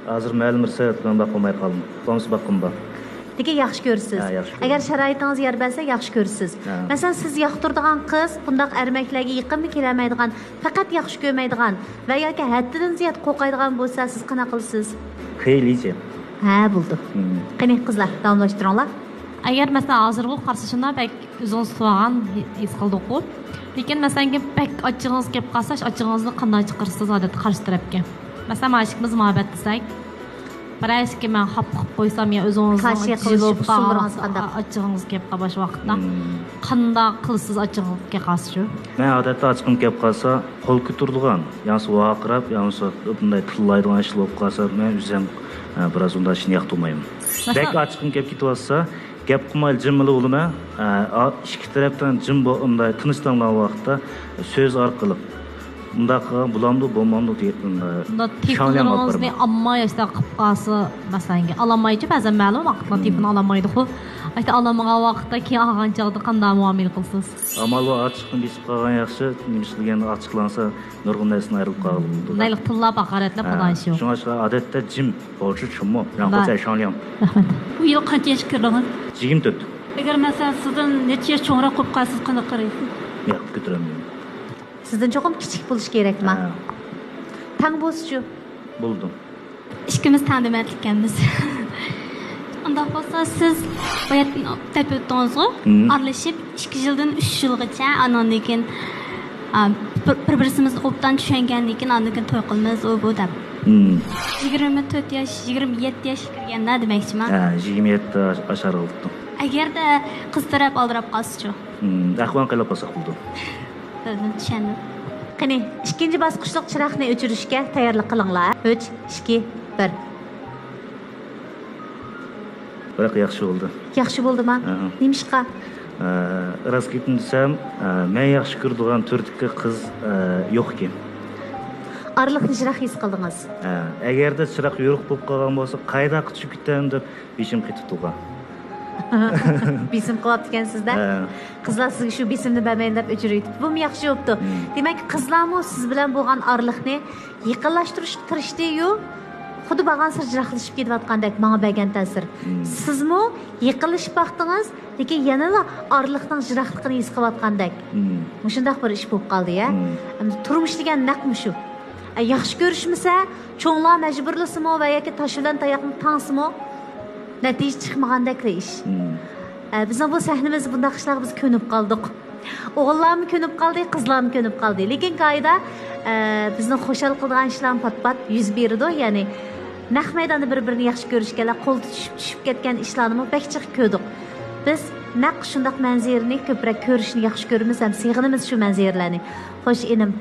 ھازىر مەلۇم بىر سەۋەب بىلەن باقالماي قالدىم. بولمىسا باققۇم بار. لېكىن ياخشى كۆرىسىز. ھە، ياخشى كۆرىمەن. ئەگەر شارائىتىڭىز يار بەرسە، ياخشى كۆرىسىز. ھە. مەسىلەن، سىز ياقتۇرىدىغان قىز بۇنداق ئەرمەكلەرگە يېقىنمۇ كېلەلمەيدىغان، پەقەت ياخشى كۆرمەيدىغان ۋە ياكى ھەددىدىن زىيادە قورقايدىغان بولسا، سىز قانداق قىلىسىز؟ خېلىچە. ھە، بولدى. مم. قېنى، قىزلار، داۋاملاشتۇرۇڭلار. ئەگەر، مەسىلەن، ھازىرغۇ قارىسا شۇنداق بەك ئۆزىڭىز تۇتۇۋالغان ھېس قىلدۇققۇ. لېكىن، مەسىلەن، بەك ئاچچىقىڭىز كېلىپ قالسا، شۇ ئاچچىقىڭىزنى قانداق چىقىرىسىز ئادەتتە قارشى تەرەپكە؟ مەسىلەن، مانا ئىككىمىز مۇھەببەتلىسەك، بىرەر ئىككى مەن خاپا قىلىپ قويسام يا ئۆزىڭىزنىڭ كاشىيە قىلىش ئۇسۇللىرىڭىز قانداق؟ ئاچچىقىڭىز كېلىپ قالغان ۋاقىتتا، مم، قانداق قىلىسىز ئاچچىقىڭىز كېلىپ قالسا شۇ؟ مەن ئادەتتە ئاچچىقىم كېلىپ قالسا، قول كۆتۈرىدىغان، يا بولمىسا ۋارقىراپ، يا بولمىسا بۇنداي تىللايدىغان ئىشلار بولۇپ قالسا، مەن ئۆزۈم، ئە، بىراز ئۇنداق ئىشنى ياقتۇرمايمەن. مەسىلەن، بەك ئاچچىقىم كېلىپ كېتىۋاتسا، گەپ قىلمايلا جىملا بولىمەن. ئە، ئا-، ئىككى تەرەپتىن جىم بو-، ئۇنداق تىنچ دەم ئالغان ۋاقىتتا سۆز ئارقىلىق، ئۇنداق قىلغان بولامدۇ، بولمامدۇ دېگەن، ئۇنداق شاڭلياڭ ئالىپ بارىمەن. تېلېفونىڭىزنى ئالماي ئاشۇنداق قىلىپ قالسا، مەسىلەن، ئالالمايچۇ، بەزەن مەلۇم ۋاقىتتا، مم، تېلېفون ئالالمايدىغۇ. ئاشۇنداق ئالالمىغان ۋاقىتتا كېيىن ئالغان چاغدا قانداق مۇئامىلە قىلىسىز؟ ئامال بار، ئاچچىقىم بېسىپ قالغان ياخشى، نېمە ئىش دېگەندە ئاچچىقلانسا، نۇرغۇن نەرسىدىن ئايرىلىپ قالغىلى بولىدۇ. مۇنداقلىق تىللاپ ھاقارەتلەپ، ھە، قىلغان ئىش يوق. شۇڭلاشقا ئادەتتە جىم، بولچى چۈممۇ، رەھمەت. رەھمەت. بۇ يىل قانچە ياشقا كىردىڭىز؟ يىگىرمە تۆت. ئەگەر مەسىلەن سىزدىن نەچچە ياش چوڭراق بولۇپ قالسا، سىز قانداق قارايسىز؟ ياق، كۆتۈرەلمەيمەن. سىزدىن چوقۇم كىچىك بولۇشى كېرەكما؟ ھە. تەڭ بولسىچۇ؟ بولىدۇ. ئىككىمىز تەڭ دېمەتلىككەنمىز. ئۇنداق بولسا، سىز بايا دەپ ئۆتتىڭىزغۇ، مم، ئارىلىشىپ ئىككى يىلدىن ئۈچ يىلغىچە، ئانىڭدىن كېيىن، ئا، بىر، بىر-، بىرسىمىزنى ئوبدان چۈشەنگەندىن كېيىن، ئاندىن كېيىن توي قىلىمىز، ئۇ، بۇ دەپ. مم. يىگىرمە تۆت ياش، يىگىرمە يەتتە ياشقا كىرگەندە دېمەكچىمەن. ھە، يىگىرمە يەتتە ئاش-، ئاشارغا كېتىپتۇ. ئەگەردە قىز تەرەپ ئالدىراپ قالسىچۇ؟ مم، ئەھۋالنى قايلاپ قالساق بولىدۇ. بىلدىم، چۈشەندىم. قېنى، ئىككىنچى باسقۇچلۇق چىراغنى ئۆچۈرۈشكە تەييارلىق قىلىڭلار. ئۈچ، ئىككى، بىر. بىراق ياخشى بولدى. ياخشى بولدىما؟ ھە. نېمىشقا؟ ئە، راست گېپىنى دېسەم، ئە، مەن ياخشى كۆرىدىغان تۈردىكى قىز، ئە، يوق ئىكەن. ئارىلىقنى يىراق ھېس قىلدىڭىز؟ ھە، ئەگەردە چىراغ يورۇق بولۇپ قالغان بولسا، قايداققا چۈشۈپ كېتەم دەپ بېشىم قېتىپ تۇرغان. بېسىم قىلىۋاپتىكەنسىز-دە. ھە. قىزلار سىزگە شۇ بېسىمنى بەرمەيدۇ دەپ ئۆچۈرۈۋېتىپتۇ. بۇمۇ ياخشى بوپتۇ. مم. دېمەك، قىزلارمۇ سىز بىلەن بولغان ئارىلىقنى يېقىنلاشتۇرۇشقا تىرىشتى-يۇ، خۇددى بارغانسېرى يىراقلىشىپ كېتىۋاتقاندەك ماڭا بەرگەن تەسىر. مم. سىزمۇ يېقىنلىشىپ باقتىڭىز، لېكىن يەنىلا ئارىلىقنىڭ يىراقلىقىنى ھېس قىلىۋاتقاندەك. مم. مۇشۇنداق بىر ئىش بولۇپ قالدى-يە. مم. ئەمدى تۇرمۇش دېگەن نەق مۇشۇ. ئە، ياخشى كۆرۈشمىسە، چوڭلار مەجبۇرلىسىمۇ ۋە ياكى تاش بىلەن تاياقنى تاڭسىمۇ، نەتىجە چىقمىغاندەكلا ئىش. مم. ئە، بىزنىڭ بۇ سەھنىمىزدە بۇنداق ئىشلارغا بىز كۆنۈپ قالدۇق. ئوغۇللارمۇ كۆنۈپ قالدى، قىزلارمۇ كۆنۈپ قالدى. لېكىن گاھىدا، ئە، بىزنى خۇشال قىلىدىغان ئىشلارمۇ پات-پات يۈز بېرىدۇ. يەنى نەق مەيداندا بىر-بىرىنى ياخشى كۆرۈشكەنلەر قول تۇتۇشۇپ چۈشۈپ كەتكەن ئىشلارنىمۇ بەك جىق كۆردۇق. بىز نەق شۇنداق مەنزىرىنى كۆپرەك كۆرۈشنى ياخشى كۆرىمىز ھەم سېغىنىمىز شۇ مەنزىرىلەرنى. خوش، ئىنىم،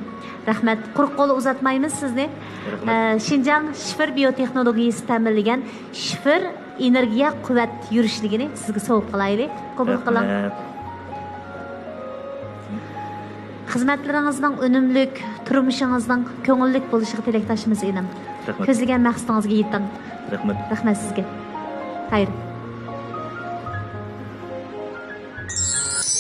رەھمەت. قۇرۇق قول ئۇزاتمايمىز سىزنى. رەھمەت. ئە، شىنجاڭ شىفېر بىيوتېخنولوگىيىسى تەمىنلىگەن شىفېر ئېنېرگىيە قۇۋۋەت يۈرۈشلۈكىنى سىزگە سوۋغا قىلايلى. قوبۇل قىلىڭ. رەھمەت. خىزمەتلىرىڭىزنىڭ ئۈنۈملۈك، تۇرمۇشىڭىزنىڭ كۆڭۈللۈك بولۇشىغا تىلەكداشمىز، ئىنىم. رەھمەت. كۆزلىگەن مەقسىتىڭىزگە يېتىڭ. رەھمەت. رەھمەت سىزگە. خەير.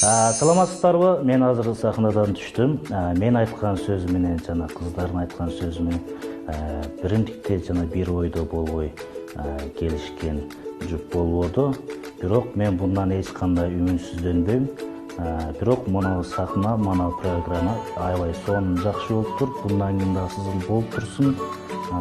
ئە، سالامەتسىلەرمۇ؟ مەن ھازىر سەھنىدىن چۈشتۈم. ئە، مەن ئېيتقان سۆزۈمنى، جانا قىزلارنىڭ ئېيتقان سۆزىنى، ئە، بىرىنچىلىكتە جانا بىر ئويدا بولغۇي، ئە، كېلىشكەن جۈپ بولۇۋاتىدۇ. بىراق مەن بۇندىن ھېچقانداق ئۈمىدسىزلەنمەيمەن. ئە، بىراق مانا سەھنە، مانا پروگرامما ئايۋاي سون ياخشى بولۇپ تۇر. بۇندىن كېيىن سىزىم بولۇپ تۇرسۇن. ئە،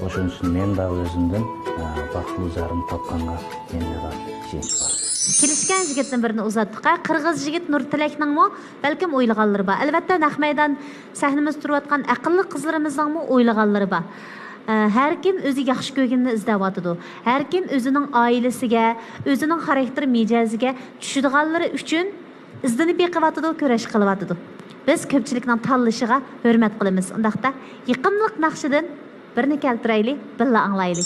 ئوشۇنىڭ ئۈچۈن مەن دە ئۆزۈمدىن، ئە، بەختلىك جارىمنى تاپقانغا مەندە ئىشەنچ بار. كېلىشكەن يىگىتنىڭ بىرىنى ئۇزاتتۇق. قىرغىز يىگىت نۇرتىلەكنىڭمۇ بەلكىم ئويلىغانلىرى بار. ئەلۋەتتە، نەق مەيدان سەھنىمىزدە تۇرۇۋاتقان ئەقىللىق قىزلىرىمىزنىڭمۇ ئويلىغانلىرى بار. ئە، ھەر كىم ئۆزى ياخشى كۆرگىنىنى ئىزدەۋاتىدۇ. ھەر كىم ئۆزىنىڭ ئائىلىسىگە، ئۆزىنىڭ خاراكتېر مىجەزىگە چۈشىدىغانلىرى ئۈچۈن ئىزدىنىپ بېقىۋاتىدۇ، كۈرەش قىلىۋاتىدۇ. بىز كۆپچىلىكنىڭ تاللىشىغا ھۆرمەت قىلىمىز. ئۇنداقتا، يېقىملىق ناخشىدىن بىرنى كەلتۈرەيلى، بىللە ئاڭلايلى.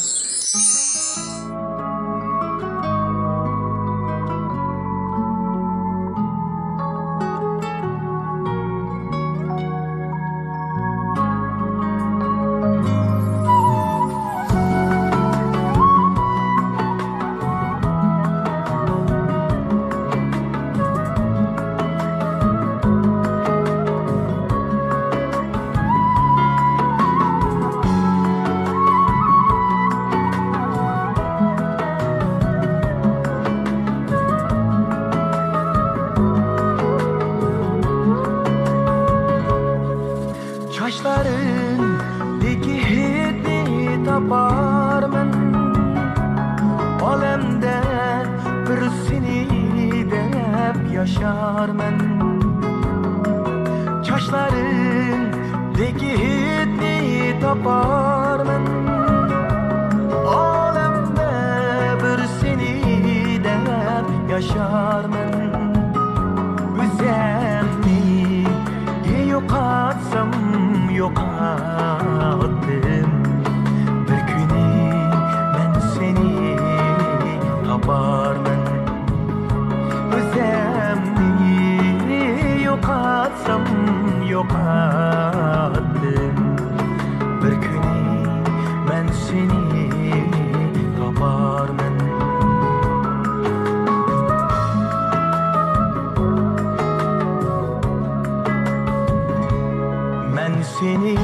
چاچلىرىڭدىكى ھىدنى تاپارمەن، ئالەمدە بىر سېنى دەپ ياشارمەن. چاچلىرىڭدىكى ھىدنى تاپارمەن، ئالەمدە بىر سېنى دەپ ياشارمەن. ئۆزۈمنى يوقاتسام يوقاتتىم، بىر كۈنى مەن سېنى تاپارمەن. ئۆزۈمنى يوقاتسام يوقاتتىم، بىر كۈنى مەن سېنى تاپارمەن. مەن سېنى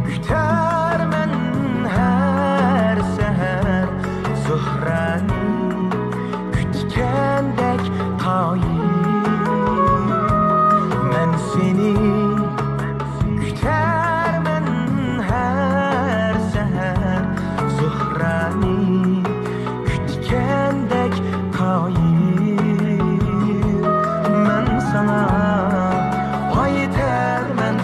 كۈتەرمەن ھەر سەھەر، زۆھرەنى كۈتكەندەك قايىل. مەن سېنى كۈتەرمەن ھەر سەھەر، زۆھرەنى كۈتكەندەك قايىل. مەن ساڭا ئېيتارمەن،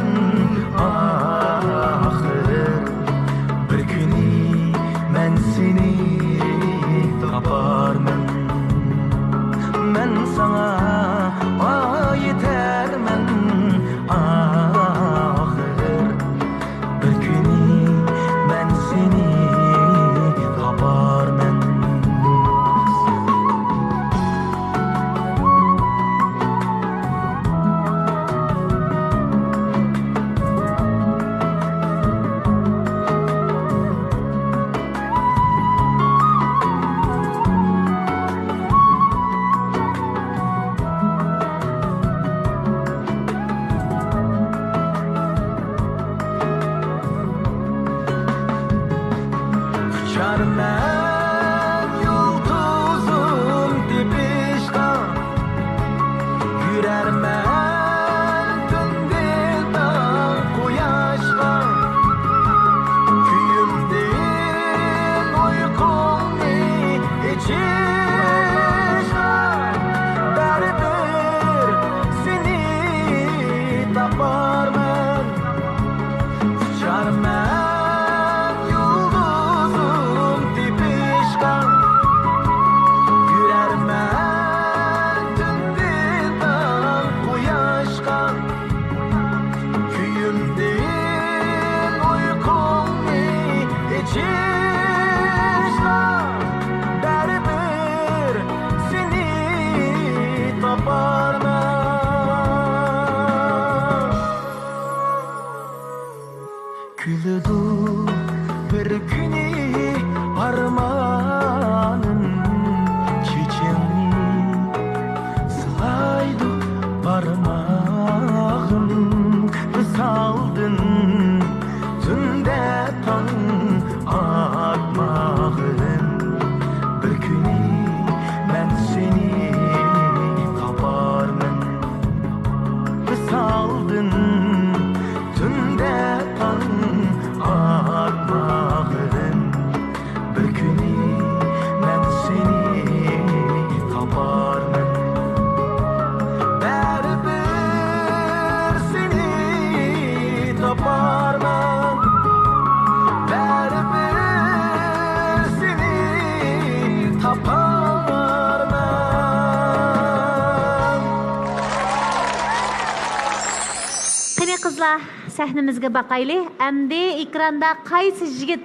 قىزلار، سەھنىمىزگە باقايلى. ئەمدى ئېكراندا قايسى يىگىت،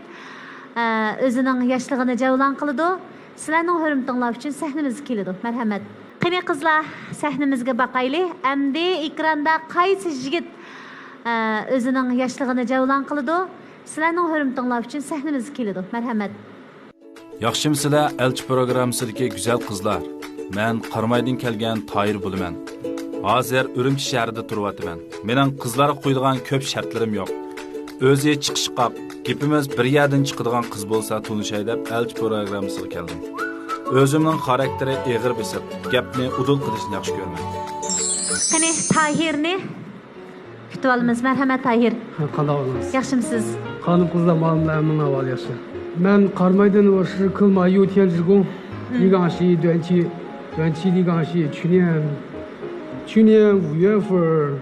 ئە، ئۆزىنىڭ ياشلىقىنى جەۋلان قىلىدۇ؟ سىلەرنىڭ ھۆرمىتىڭلار ئۈچۈن سەھنىمىزگە كېلىدۇ. مەرھەمەت. قېنى قىزلار، سەھنىمىزگە باقايلى. ئەمدى ئېكراندا قايسى يىگىت، ئە، ئۆزىنىڭ ياشلىقىنى جەۋلان قىلىدۇ؟ سىلەرنىڭ ھۆرمىتىڭلار ئۈچۈن سەھنىمىزگە كېلىدۇ. مەرھەمەت. ياخشىمۇسىلەر، ئەلچى پروگراممىسىدىكى گۈزەل قىزلار؟ مەن قارامايدىن كەلگەن تاھىر بولىمەن. ھازىر ئۈرۈمچى شەھىرىدە تۇرۇۋاتىمەن. مېنىڭ قىزلارغا قويىدىغان كۆپ شەرتلىرىم يوق. ئۆزى چىقىشقاق، گېپىمىز بىر يەردىن چىقىدىغان قىز بولسا تونۇشاي دەپ ئەلچى پروگراممىسىغا كەلدىم. ئۆزۈمنىڭ خاراكتېرى ئېغىر بېسىق، گەپنى ئۇدۇل قىلىشنى ياخشى كۆرىمەن. قېنى، تاھىرنى كۈتۈۋالىمىز. مەرھەمەت، تاھىر. ھە، قانداق ئەھۋالىڭىز؟ ياخشىمۇسىز؟ خانىم، قىزلار، مالىم ھەممىنىڭ ئەھۋالى ياخشى. مەن قارامايدىن، 我是克马右天职工， 嗯。 一港西短期，短期一港西，去年，去年五月份儿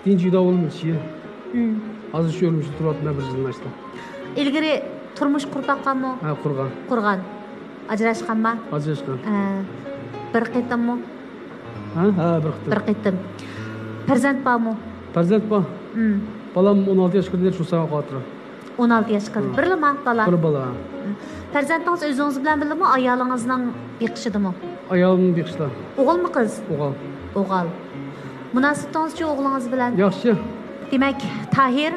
定居到乌鲁木齐。 嗯. ھازىر شۇ ئۈرۈمچىدە تۇرۇۋاتىمەن، بىر يىلدىن ئاشتى. ئىلگىرى تۇرمۇش قۇرۇپ باققانمۇ؟ ھە، قۇرغان. قۇرغان. ئاجراشقانما؟ ئاجراشقان. ھە. بىر قېتىممۇ؟ ھە، ھە، بىر قېتىم. بىر قېتىم. پەرزەنت بارمۇ؟ پەرزەنت بار. مم. بالام ئون ئالتە ياشقا كىردى، شۇ ساۋاققا ئاتىرا. ئون ئالتە ياشقا كىردى. مم. بىرلىما بالا؟ بىر بالا. مم. پەرزەنتىڭىز ئۆزىڭىز بىلەن بىللىمۇ، ئايالىڭىزنىڭ بېقىشىدىمۇ؟ ئايالىم بېقىشتا. ئوغۇلمۇ قىز؟ ئوغۇل. ئوغۇل. مۇناسىۋىتىڭىزچۇ ئوغلىڭىز بىلەن؟ ياخشى. دېمەك، تاھىر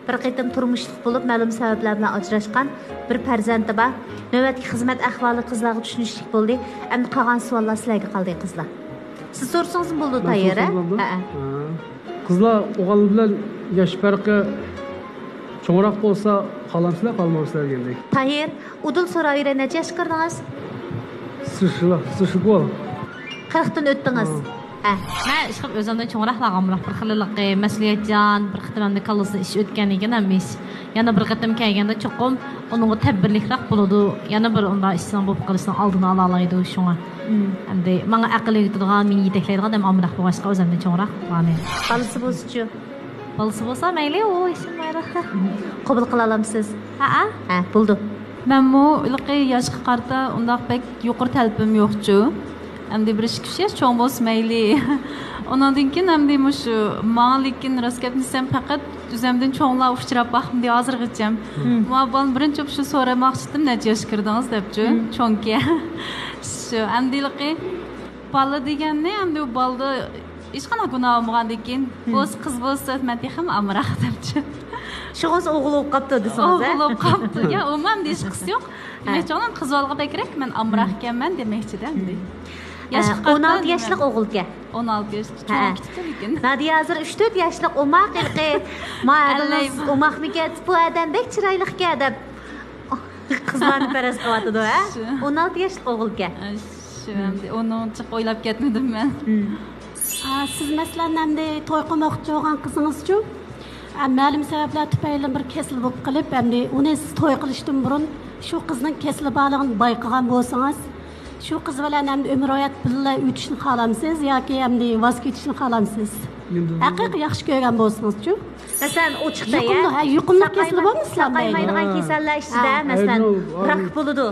بىر قېتىم تۇرمۇشلۇق بولۇپ، مەلۇم سەۋەبلەر بىلەن ئاجراشقان، بىر پەرزەنتى بار. نۆۋەتتىكى خىزمەت ئەھۋالى قىزلارغا چۈشىنىشلىك بولدى. ئەمدى قالغان سوئاللار سىلەرگە قالدى، قىزلار. سىز سورىسىڭىزمۇ بولىدۇ، مەن تاھىر، ھە؟ سورىسام بولىدۇ؟ ھەئە. ھە. قىزلار، ئوغۇل بىلەن ياش پەرقى چوڭراق بولسا قالامسىلەر، قالمامسىلەر دېگەندەك. تاھىر، ئۇدۇل سوراۋېرەي، نەچچە ياشقا كىردىڭىز؟ 四十了، 四十过了. قىرىقتىن ئۆتتىڭىز. ھە. ھە. مەن ئىشقىلىپ ئۆزۈمدىن چوڭراقلارغا ئامراق، بىر خىللىقى مەسئۇلىيەتچان، بىر قېتىم ئەمدى كاللىسىدىن ئىش ئۆتكەن ئىكەن ھەممە ئىش. يەنە بىر قېتىم كەلگەندە چوقۇم ئۇنىڭغا تەدبىرلىكراق بولىدۇ. يەنە بىر ئۇنداق ئىشنىڭ بولۇپ قېلىشىنىڭ ئالدىنى ئالالايدۇ شۇڭا. مم. ئەمدى ماڭا ئەقىل ئۆگىتىدىغان، مېنى يېتەكلەيدىغان ئادەم ئامراق بولغاچقا ئۆزۈمدىن چوڭراقلارنى. بالىسى بولسىچۇ؟ بالىسى بولسا مەيلى، ئۇ ھېچنېمە مايلى. قوبۇل قىلالامسىز؟ ھەئە. ھە، بولدى. مەنمۇ ھېلىقى ياشقا قارىتا ئۇنداق بەك يۇقىرى تەلىپىم يوقچۇ. ئەمدى بىر ئىككى، ئۈچ ياش چوڭ بولسا مەيلى. ئۇنىڭدىن كېيىن ئەمدى مۇشۇ ماڭا، لېكىن راست گەپنى دېسەم، پەقەت ئۆزۈمدىن چوڭلار ئۇچراپ باقمىدى ھازىرغىچە. مم. مانا بالىنى بىرىنچى شۇ سورىماقچىدىم، نەچچە ياشقا كىردىڭىز دەپچۇ. مم. چوڭكى. شۇ، ئەمدى ھېلىقى بالا دېگەننى، ئەمدى ئۇ بالىدا ھېچقانداق گۇناھ بولمىغاندىكىن، مم. بولسا قىز بولسا مەن تېخىمۇ ئامراق دەپچۇ. شۇغىنىسى ئوغۇل بولۇپ قاپتۇ دېسىڭىز، ھە؟ ئوغۇل بولۇپ قاپتۇ. يا، ئومۇ ئەمدى ھېچقىسى يوق. ھە. دېمەكچى، ئۇنىڭ قىز بالىغا بەكرەك مەن ئامراق ئىكەنمەن دېمەكچىدە ئەمدى. مم. ياشقا ئە، قارىتا ئون ئالتە ياشلىق ئوغۇلكەن. ئون ئالتە ياشلىق، ھە، چوڭ كىچىك لېكىن. نادىيە ھازىر ئۈچ تۆت ياشلىق ئوماق ھېلىقى. ما ئەللەي. ئادىڭىز ئوماقمىكەن، بۇ ئادەم بەك چىرايلىقكەن دەپ قىزلارنى پەرەز قىلىۋاتىدۇ، ھە؟ شۇ. ئون ئالتە ياشلىق ئوغۇلكەن. شۇ، ئەمدى ئۇنىڭ جىق ئويلاپ كەتمىدىم مەن. مم. ئا، سىز مەسىلەن، ئەمدى توي قىلماقچى بولغان قىزىڭىزچۇ؟ ئا، مەلۇم سەۋەبلەر تۈپەيلىدىن بىر كېسىل بولۇپ قېلىپ، ئەمدى ئۇنى سىز توي قىلىشتىن بۇرۇن شۇ قىزنىڭ كېسىلى بارلىقىنى بايقىغان بولسىڭىز، شۇ قىز بىلەن ئەمدى ئۆمۈر ھايات بىللە ئۆتۈشنى خالامسىز ياكى ئەمدى ۋاز كېچىشنى خالامسىز؟ ھەقىقىي ياخشى كۆرگەن بولسىڭىزچۇ؟ مەسىلەن، ئوچۇقتا، يۇقۇملۇق، ھە، يۇقۇملۇق كېسىلى بارمۇ سىلەردە؟ ساقايمايدىغان كېسەللەر ئىچىدە، ھە، مەسىلەن، راك بولىدۇ.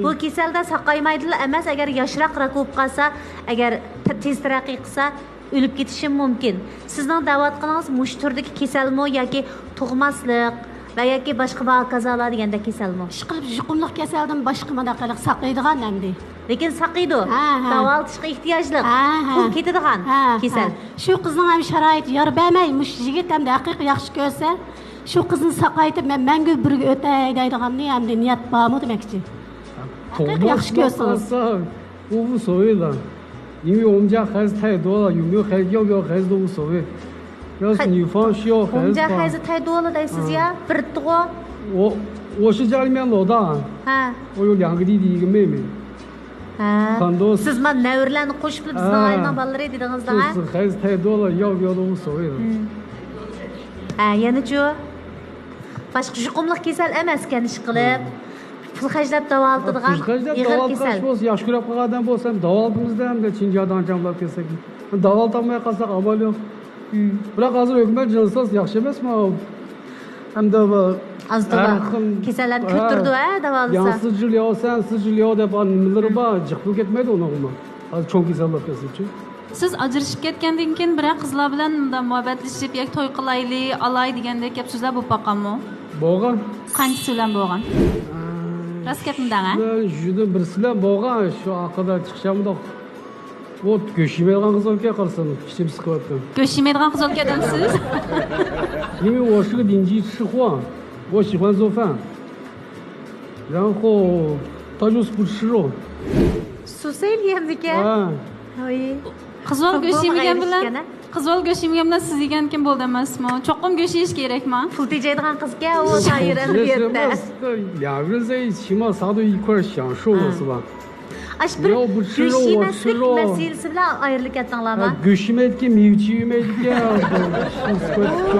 بۇ كېسەلدە ساقايمايدىلا ئەمەس، ئەگەر ياشراق راك بولۇپ قالسا، ئەگەر ت-، تېز تەرەققىي قىلسا، ئۆلۈپ كېتىشىمۇ مۇمكىن. سىزنىڭ دەۋاتقىنىڭىز مۇشۇ تۈردىكى كېسەلمۇ ياكى تۇغماسلىق ۋە ياكى باشقا بار كازالار دېگەندەك كېسەلمۇ؟ ئىشقىلىپ يۇقۇملۇق كېسەلدىن باشقا مۇنداق قىلىپ ساقىيدىغان ئەمدى. لېكىن ساقىيدۇ. ھە، ھە. داۋالىتىشقا ئېھتىياجلىق. ھە، ھە. پۇل كېتىدىغان كېسەل. ھە. شۇ قىزنىڭ ھەم شارائىتى يار بەرمەي، مۇشۇ يىگىت ئەمدى ھەقىقىي ياخشى كۆرسە، شۇ قىزنى ساقايتىپ، مەن مەڭگۈ بىرگە ئۆتەي دەيدىغان ئەمدى نىيەت بارمۇ دېمەكچى. ھەقىقىي ياخشى كۆرسىڭىز. 无所谓了，因为我们家孩子太多了，有没有孩子，要不要孩子都无所谓。要是女方需要孩子的话， ئومجا خەيزى تەيدۇۋالا دەيسىز يا، بىرتتىغۇ. 我，我是家里面老大， ھە. 我有两个弟弟，一个妹妹。 ھە. 很多 سىز مانا نەۋرىلەرنى قوشۇپلا بىزنىڭ ئائىلىنىڭ بالىلىرى دېدىڭىز دەڭە. 就是孩子太多了，要不要都无所谓了。 ھە، يەنىچۇ؟ باشقا يۇقۇملۇق كېسەل ئەمەسكەن، ئىشقىلىپ. پۇل خەجلەپ داۋالىتىدىغان ئېغىر كېسەل. پۇل خەجلەپ داۋالىتقان ئىش بولسا، ياخشى كۆرۈپ قالغان ئادەم بولسا، ھەم داۋالىتىمىزدا ھەمدە چىڭجياداڭ جاڭلاپ كەتسەك. داۋالىتالماي قالساق ئامال يوق. بىراق ھازىر ھۆكۈمەت جىنسىز ياخشى ئەمەسمۇ؟ ھەمدە بۇ ئازدۇلا ھەر خىل كېسەللەرنى كۆتۈرىدۇ، ھە، داۋالىسا. 两次治疗، 三次治疗 دەپ نېمىلىرى بار، جىق پۇل كەتمەيدۇ ئۇنىڭغىمۇ. ھازىر چوڭ كېسەل بولۇپ كەتسىچۇ. سىز ئاجرىشىپ كەتكەندىن كېيىن بىرەر قىزلار بىلەن مۇنداق مۇھەببەتلىشىپ ياكى توي قىلايلى، ئالاي دېگەندەك گەپ سۆزلەر بولۇپ باققانمۇ؟ بولغان. قانچىسى بىلەن بولغان؟ راست گەپنى دەڭە. يۈزدىن بىرسى بىلەن بولغان، شۇ ئارقىدا چىقىشامدۇق. ئۇ گۆش يېمەيدىغان قىز بولكەن، قارىسام ئىچىم سىقىۋاتىدۇ. گۆش يېمەيدىغان قىز بولكەن دەمسىز؟ يېمەي ئوشۇقى دىنجى چىشىخۇا. ئوشۇقى زوفەن. 然后他就是不吃肉。 سۇسەيلى يەمدىكەن. ھە. ھوي. قىز بالا گۆش يېمىگەن بىلەن، قىز بالا گۆش يېمىگەن بىلەن سىز يېگەنكىن بولدى ئەمەسمۇ؟ چوقۇم گۆش يېيىش كېرەكما؟ پۇل تېجەيدىغان قىزكەن ئۇ تايىر ئەمەلىيەتتە. 两个人在一起嘛，啥都一块儿享受嘛，是吧？ ئاشۇ بىر گۆش يېمەسلىك مەسىلىسى بىلەن ئايرىلىپ كەتتىڭلارما؟ گۆش يېمەيدىكەن، مېۋە يېمەيدىكەن.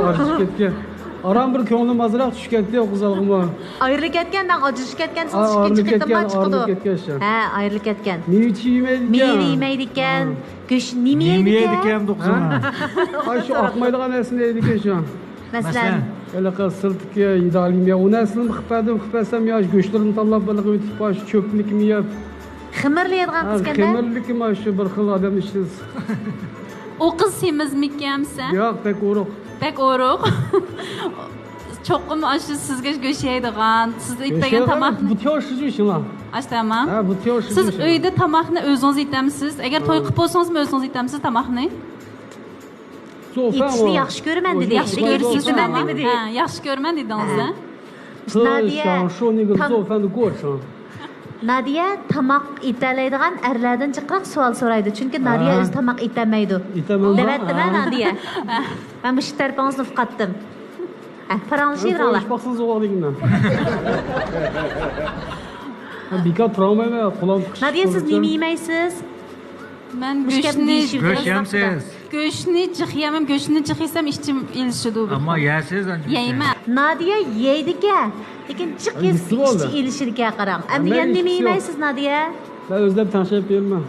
ئاجرىشىپ كەتكەن. ئاران بىر كۆڭلۈم ئازراق چۈشۈپ كەتتى ئۇ قىزلارغىمۇ. ئايرىلىپ كەتكەن، مەن ئاجرىشىپ كەتكەن، سىز ئىككىنچى قېتىمما چىقىدۇ. ھە، ئايرىلىپ كەتكەن. مېۋە يېمەيدىكەن. مېۋە يېمەيدىكەن. گۆش نېمە يەيدىكەن؟ نېمە يەيدىكەن بۇ قىز؟ ھە؟ ئاي، شۇ ئاقمايدىغان نەرسىنى يەيدىكەن شۇ. مەسىلەن؟ ھېلىقى سىرتتىكى يېدالىم يا، ئۇ نەرسىلەرنى قىلىپ بەردىم، قىلىپ بەرسەم يا، گۆشلىرىنى تاللاپ بىرلىقى ئۆتۈپ، شۇ چۆپلۈكنى يەپ. خېمىرلەيدىغان قىزكەن-دە؟ خېمىرلىكى ما شۇ بىر خىل ئادەم ئىشلىسە. ئۇ قىز سېمىزمىكەن دېسە؟ ياق، بەك ئورۇق. بەك ئورۇق. چوقۇم ئاشۇ سىزگە گۆش يەيدىغان، سىز ئېتىپ بەرگەن تاماقنى. بۇ تياۋ شىجۇ شىڭلا. ئاشۇ تامام. ھە، بۇ تياۋ شىجۇ. سىز ئۆيدە تاماقنى ئۆزىڭىز يېتەمسىز؟ ئەگەر توي قىلىپ بولسىڭىزمۇ ئۆزىڭىز يېتەمسىز تاماقنى؟ ئېتىشنى ياخشى كۆرىمەن دېدى. ياخشى كۆرىسىز دېمەمدى؟ ھە، ياخشى كۆرىمەن دېدىڭىز-دە. نادىيە، تام-، نادىيە تاماق ئېتەلەيدىغان ئەرلەردىن جىقراق سوئال سورايدۇ. چۈنكى نادىيە ئۆزى تاماق ئېتەلمەيدۇ. دەۋەتتىمە نادىيە. مەن مۇشۇ تەرىپىڭىزنى ئۇقاتتىم. ھە، پاراڭلىشىۋېرىڭلار. بىكار تۇرالمايمەن، قولۇم قىشىپ. نادىيە، سىز نېمە يېمەيسىز؟ مەن گۆشنى، گۆش يەمسىز؟ گۆشنى جىق يەيمەن، گۆشنى جىق يېسەم ئىچىم ئېلىشىدۇ. ئەمما يەسىز ئانچە. يەيمەن. نادىيە يەيدىكەن، لېكىن جىق يېسە ئىچى ئېلىشىدىكەن، قاراڭ. ئەمدى يەنە نېمە يېمەيسىز، نادىيە؟ مەن ئۆزلەپ تەڭشەپ بېرىمەن.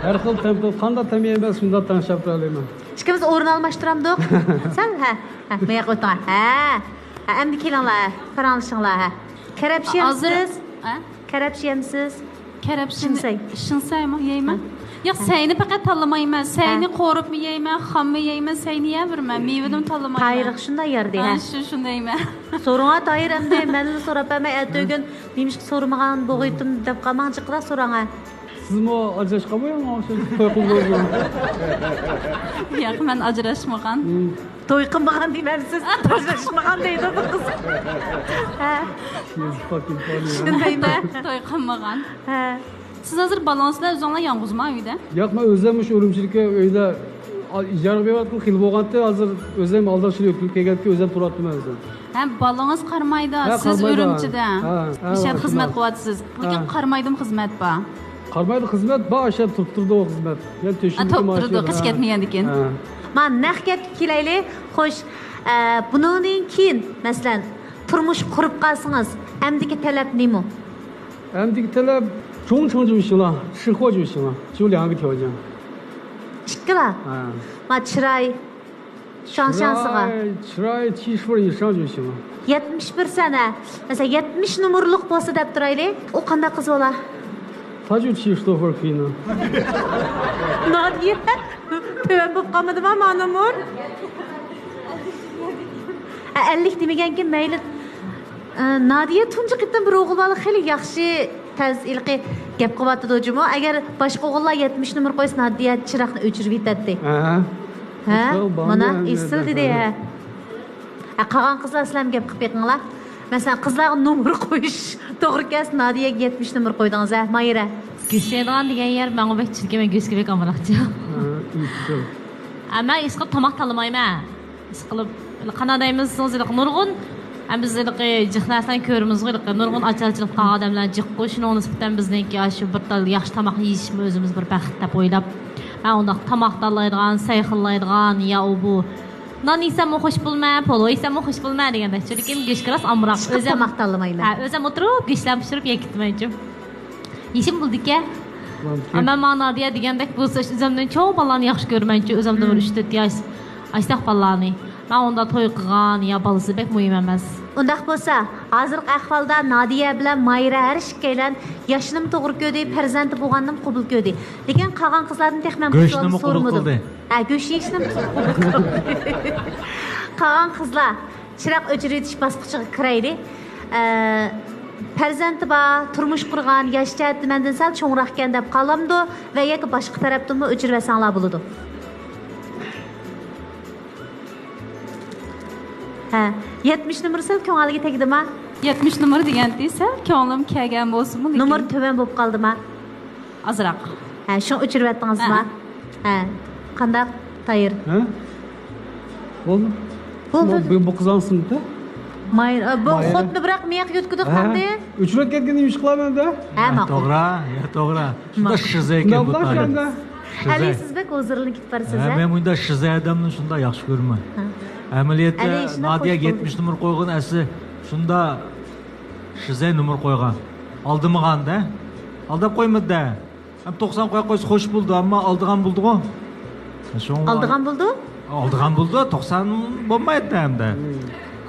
ھەر خىل تەم، قانداق تەم يەيمەن، شۇنداق تەڭشەپ بېرەلەيمەن. ئىككىمىز ئورۇن ئالماشتۇرامدۇق؟ سەل، ھە، ھە، مۇياققا ئۆتۈڭ، ھە. ھە، ئەمدى كېلىڭلار، پاراڭلىشىڭلار، ھە. كەرەپشە يەمسىز؟ ھە؟ كەرەپشە يەمسىز؟ كەرەپشىنى، شىنسەي. شىنسەيمۇ يەيمەن. ھە. ياق، سەينى پەقەت تاللىمايمەن. سەينى قورۇپمۇ يەيمەن، خاممۇ يەيمەن، سەينى يەۋېرىمەن. مېۋىنىمۇ تاللىمايمەن. تايىرغا شۇنداق يەردى، ھە. شۇ، شۇنى يەيمەن. سورىڭا تايىر ئەمدى، مەنلا سوراپ بەرمەي، ئەتىگۈن نېمىشقا سورىمىغان بوغۇيتتۇم دەپ قالماڭ، جىقراق سوراڭ، ھە. سىزمۇ ئاجراشقانمۇ يا ماڭا ئوخشاش توي قىلدىڭىزمۇ؟ ياق، مەن ئاجراشمىغان. توي قىلمىغان دېمەمسىز؟ ئاجراشمىغان دەيدۇ بۇ قىز. ھە. شۇندايمۇ؟ توي قىلمىغان. ھە. سىز ھازىر بالىڭىز بىلەن ئۆزۈڭلار يالغۇزما ئۆيدە؟ ياق، مەن ئۆزۈم مۇشۇ ئۈرۈمچىدىكى ئۆيدە ئىجارىگە بېرىۋاتقىنىم خېلى بولغانتى، ھازىر ئۆزۈم ئالدىراش يۆتكىلىپ كەلگەنتى، ئۆزۈم تۇرۇۋاتىمەن ئۆزۈم. ھە، بالىڭىز قارىمايدۇ، سىز ئۈرۈمچىدە. ھە، ھە، مۇشۇ يەردە خىزمەت قىلىۋاتىسىز. لېكىن قارىمايدۇمۇ خىزمەت بار؟ قارىمايدۇ، خىزمەت بار، ئاشۇ يەردە تۇرۇپ تۇرىدۇ خىزمەت. يەنە تۆشۈمىكى تۇرۇپ تۇرىدۇ، قىز كەتمىگەندىكىن. ھە. ما نەق گەپكە كېلەيلى. خوش، ئە، بۇنىڭدىن كېيىن، مەسىلەن، تۇرمۇش قۇرۇپ قالسىڭىز، ئەمدىكى تەلەپ نېمە؟ ئەمدىكى تەلەپ، چوڭ چوڭ جۇشىڭلار، شىخۇا جۇشىڭلار، جۇ لياڭگې تياۋجياڭ. ئىككىلا؟ ھە. ما چىراي، شاڭشاڭسىغا. چىراي، چىراي، چىشۇر يىشاڭ جۇشىڭلار. يەتمىش بىر سەن، ھە؟ مەسىلەن، يەتمىش نومۇرلۇق بولسا دەپ تۇرايلى. ئۇ قانداق قىز بولا؟ تاجۇ چىشتوفور كىنو. نادىيە، تۆۋەن بولۇپ قالمىدىما ما نومۇر؟ ھە، ئەللىك دېمىگەنكىن مەيلى. ئە، نادىيە تۇنجى قېتىم بىر ئوغۇل بالا خېلى ياخشى تەز ھېلىقى گەپ قىلىۋاتىدۇ جۇمۇ. ئەگەر باشقا ئوغۇللار يەتمىش نومۇر قويسا، نادىيە چىراغنى ئۆچۈرۈۋېتەتتى. ھە. ھە؟ مانا ئېسىل دېدى، ھە. ھە، قالغان قىزلار سىلەرمۇ گەپ قىلىپ بېقىڭلار. مەسىلەن، قىزلارغا نومۇر قويۇش توغرا كەلسە، نادىيەگە يەتمىش نومۇر قويدىڭىز، ھە، ماھىرە؟ گۆش يەيدىغان دېگەن يەر ماڭا بەك چۈشىدىكەن، مەن گۆشكە بەك ئامراقچى. ھە، ئېسىل. ئە، مەن ھېسقىلىپ تاماق تاللىمايمەن. ئىشقىلىپ، قانداق دەيمىز، سىز ھېلىقى نۇرغۇن، ھە، بىز ھېلىقى جىق نەرسىلەرنى كۆرىمىزغۇ، ھېلىقى نۇرغۇن ئاچارچىلىق قىلغان ئادەملەر جىققۇ، شۇنىڭغا نىسبەتەن بىزنىڭكى ئاشۇ بىر تال ياخشى تاماق يېيىشمۇ ئۆزىمىز بىر بەخت دەپ ئويلاپ، ھە، ئۇنداق تاماق تاللايدىغان، سەي خىللايدىغان، يا ئۇ بۇ نان يېسەممۇ خوش بولىمەن، پولۇ يېسەممۇ خوش بولىمەن دېگەندەك. چۈنكى گۆشكە راست ئامراق. ئىشقىلىپ ئۆزۈم تاماق تاللىمايمەن. ھە، ئۆزۈم ئولتۇرۇپ گۆشلەرنى پىشۇرۇپ يەپ كېتىمەنچۇ. يېشىم بولىدىكەن. مۇمكىن. ئەمما ماڭا نادىيە دېگەندەك بولسا، ئۆزۈمدىن چوڭ بالىلارنى ياخشى كۆرىمەنچۇ، ئۆزۈمدىن بىر ئۈچ تۆت ياش ئاشتاق بالىلارنى. مەن ئۇنداق توي قىلغان يا بالىسى بەك مۇھىم ئەمەس. ئۇنداق بولسا، ھازىرقى ئەھۋالدا نادىيە بىلەن مايرا ھەر ئىككىيلەن ياشنىمۇ توغرا كۆردى، پەرزەنتى بولغاننىمۇ قوبۇل كۆردى. لېكىن قالغان قىزلاردىن تېخى مەن بۇ سوئالنى سورىمىدىم. ھە، گۆش يېيىشنىمۇ قوبۇل قىلدى. قالغان قىزلار، چىراغ ئۆچۈرۈۋېتىش باسقۇچىغا كىرەيلى. ئە، پەرزەنتى بار، تۇرمۇش قۇرغان، ياش جەھەتتە مەندىن سەل چوڭراقكەن دەپ قالامدۇ ۋە ياكى باشقا تەرەپتىنمۇ ئۆچۈرۈۋەتسەڭلار بولىدۇ. ھە، يەتمىش نومۇر سەل كۆڭۈلگە تەگدىما؟ يەتمىش نومۇر دېگەنتى سەل كۆڭلۈم كەلگەن بولسىمۇ، لېكىن نومۇر تۆۋەن بولۇپ قالدىما؟ ئازراق. ھە، شۇڭا ئۆچۈرۈۋەتتىڭىزما؟ ھە. ھە. قانداق، تايىر؟ ھە؟ بولدى. بولدى. بۇ، بۇ قىز ئاڭسىمىدى. مايرا، بۇ خوتۇننى بىراق مىياققا يۆتكىدۇق ئەمدى. ئۆچۈرۈپ كەتكەندە نېمە ئىش قىلىمەن ئەمدى؟ ھە، ماقۇل. توغرا، يا، توغرا. شۇنداق شىزە ئىكەن بۇ تايىر. ئەلى، سىز بەك ھۇزۇرلىنىپ كېتىپ بارىسىز، ھە، ھە؟ مەن مۇنداق شىزە ئادەمنى شۇنداق ياخشى كۆرىمەن. ھە. ئەمەلىيەتتە ئەلى شۇنداق نادىيە يەتمىش نومۇر قويغان ئەسلى شۇنداق شىزە نومۇر قويغان. ئالدىمىغان-دە. ئالداپ قويمىدى-دە. ھەم توقسان قويۇپ قويسا خوش بولىدۇ، ئەمما ئالدىغان بولىدىغۇ. شۇڭا ئالدىغان بولىدۇ؟ ئالدىغان بولىدۇ، توقسان بولمايدۇ ئەمدى.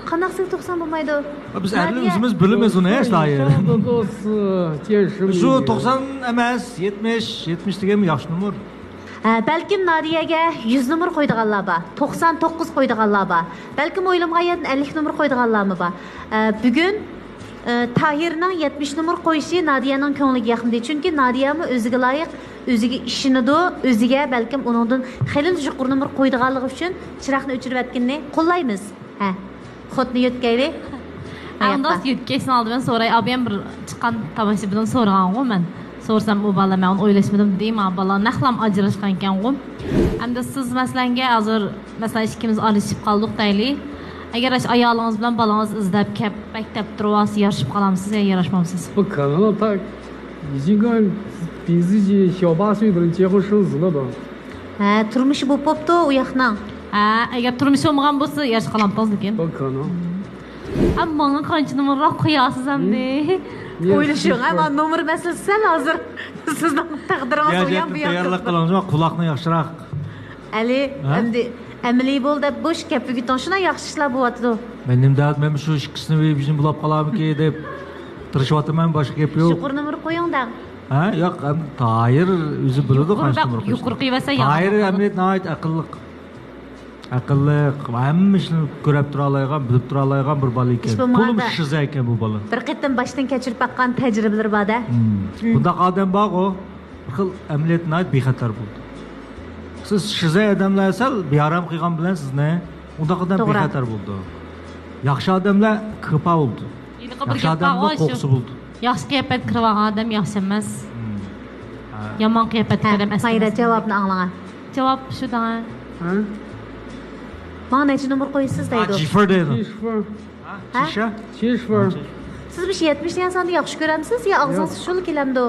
قانداق سىز توقسان بولمايدۇ؟ بىز ئەرلەر ئۆزىمىز بىلىمىز ئۇنى، ھېچ دائىر. شۇ توقسان ئەمەس، يەتمىش، يەتمىش دېگەنمۇ ياخشى نومۇر. ھە، بەلكىم نادىيەگە يۈز نومۇر قويىدىغانلار بار، توقسان توققۇز قويىدىغانلار بار. بەلكىم ئويلىمىغان يەردىن ئەللىك نومۇر قويىدىغانلارمۇ بار. ئە، بۈگۈن، ئە، تاھىرنىڭ يەتمىش نومۇر قويۇشى نادىيەنىڭ كۆڭلىگە ياقمىدى. چۈنكى نادىيەمۇ ئۆزىگە لايىق، ئۆزىگە ئىشىنىدۇ، ئۆزىگە بەلكىم ئۇنىڭدىن خېلىلا يۇقىرى نومۇر قويىدىغانلىقى ئۈچۈن چىراغنى ئۆچۈرۈۋەتكىنىنى قوللايمىز. ھە، خوتۇنى يۆتكەيلى. ئە، ئۇنداق يۆتكەشتىن ئالدى بىلەن سوراي. ئابىيەم بىر چىققان تاماشىبىندىن سورىغانغۇ مەن. سورىسام، ئۇ بالا، مەن ئۇنى ئويلاشمىدىم دېدى. ما بالا نەقلا ئاجراشقان ئىكەنغۇ. ئەمدى سىز مەسىلەنگە ھازىر، مەسىلەن، ئىككىمىز ئايرىشىپ قالدۇق دەيلى. ئەگەر ئاشۇ ئايالىڭىز بىلەن بالىڭىز ئىزدەپ كەپ، مەكتەپتە تۇرۇۋالسا يارىشىپ قالامسىز يا ياراشمامسىز؟ 不可能，他已经跟比自己小八岁的人结婚生子了都。 ھە، تۇرمۇشى بولۇپ بوپتۇ ئۇ ياقنىڭ. ھە، ئەگەر تۇرمۇشى بولمىغان بولسا يارىشىپ قالامتىڭىز لېكىن. 不可能. ھە، ماڭا قانچە نومۇرراق قويارسىز ئەمدى؟ ئويلىشىڭ، ھە، نومۇر مەسىلىسى سەل ھازىر سىزنىڭ تەقدىرىڭىز ئۇ يان بۇ يان تەييارلىق قىلىڭ، قۇلاقنى ياخشىراق. ئەلى، ھە؟ ئەمدى ئەمەلىي بول دەپ بوش گەپ ئۆگىتىڭ، شۇنداق ياخشى ئىشلار بولۇۋاتىدۇ. مەن نېمە دەۋاتىمەن، شۇ ئىككىسىنى بىر بۇلاپ قالارمىكىن دەپ تىرىشىۋاتىمەن، باشقا گەپ يوق. يۇقىرى نومۇر قويۇڭ دەڭ. ھە، ياق، ئەمدى تاھىر ئۆزى بىلىدۇ قانچە نومۇر قويۇشنى. يۇقىرى قويۇۋەتسە يامان. تاھىر ئەمەلىيەتتە ناھايىتى ئەقىللىق. ئەقىللىق، ھەممە ئىشنى كۆرۈپ تۇرالايدىغان، بىلىپ تۇرالايدىغان بىر بالا ئىكەن. تولىمۇ شىزە ئىكەن بۇ بالا. بىر قېتىم باشتىن كەچۈرۈپ باققان تەجرىبىلىرى بار-دە. بۇنداق ئادەم بارغۇ، بىر خىل ئەمەلىيەتتە ناھايىتى بىخەتەر بولىدۇ. سىز شىزە ئادەملەر سەل بىئارام قىلغان بىلەن سىزنى، ئۇنداق ئادەم بىخەتەر بولىدۇ. ياخشى ئادەملەر كىرپا بولىدۇ. ھېلىقى بىر گەپ بارغۇ، قورققۇسى بولىدۇ. ياخشى قىياپەتكە كىرىۋالغان ئادەم ياخشى ئەمەس. يامان قىياپەتكە ئادەم ئەسلىمەس. مايرا، جاۋابنى ئاڭلاڭا. جاۋاب شۇ دەڭە. ھە؟ ماڭا نەچچە نومۇر قويىسىز دەيدۇ. ھە؟ سىز مۇشۇ يەتمىش دېگەن ساننى ياخشى كۆرەمسىز يا ئاغزىڭىزغا شۇلا كېلەمدۇ؟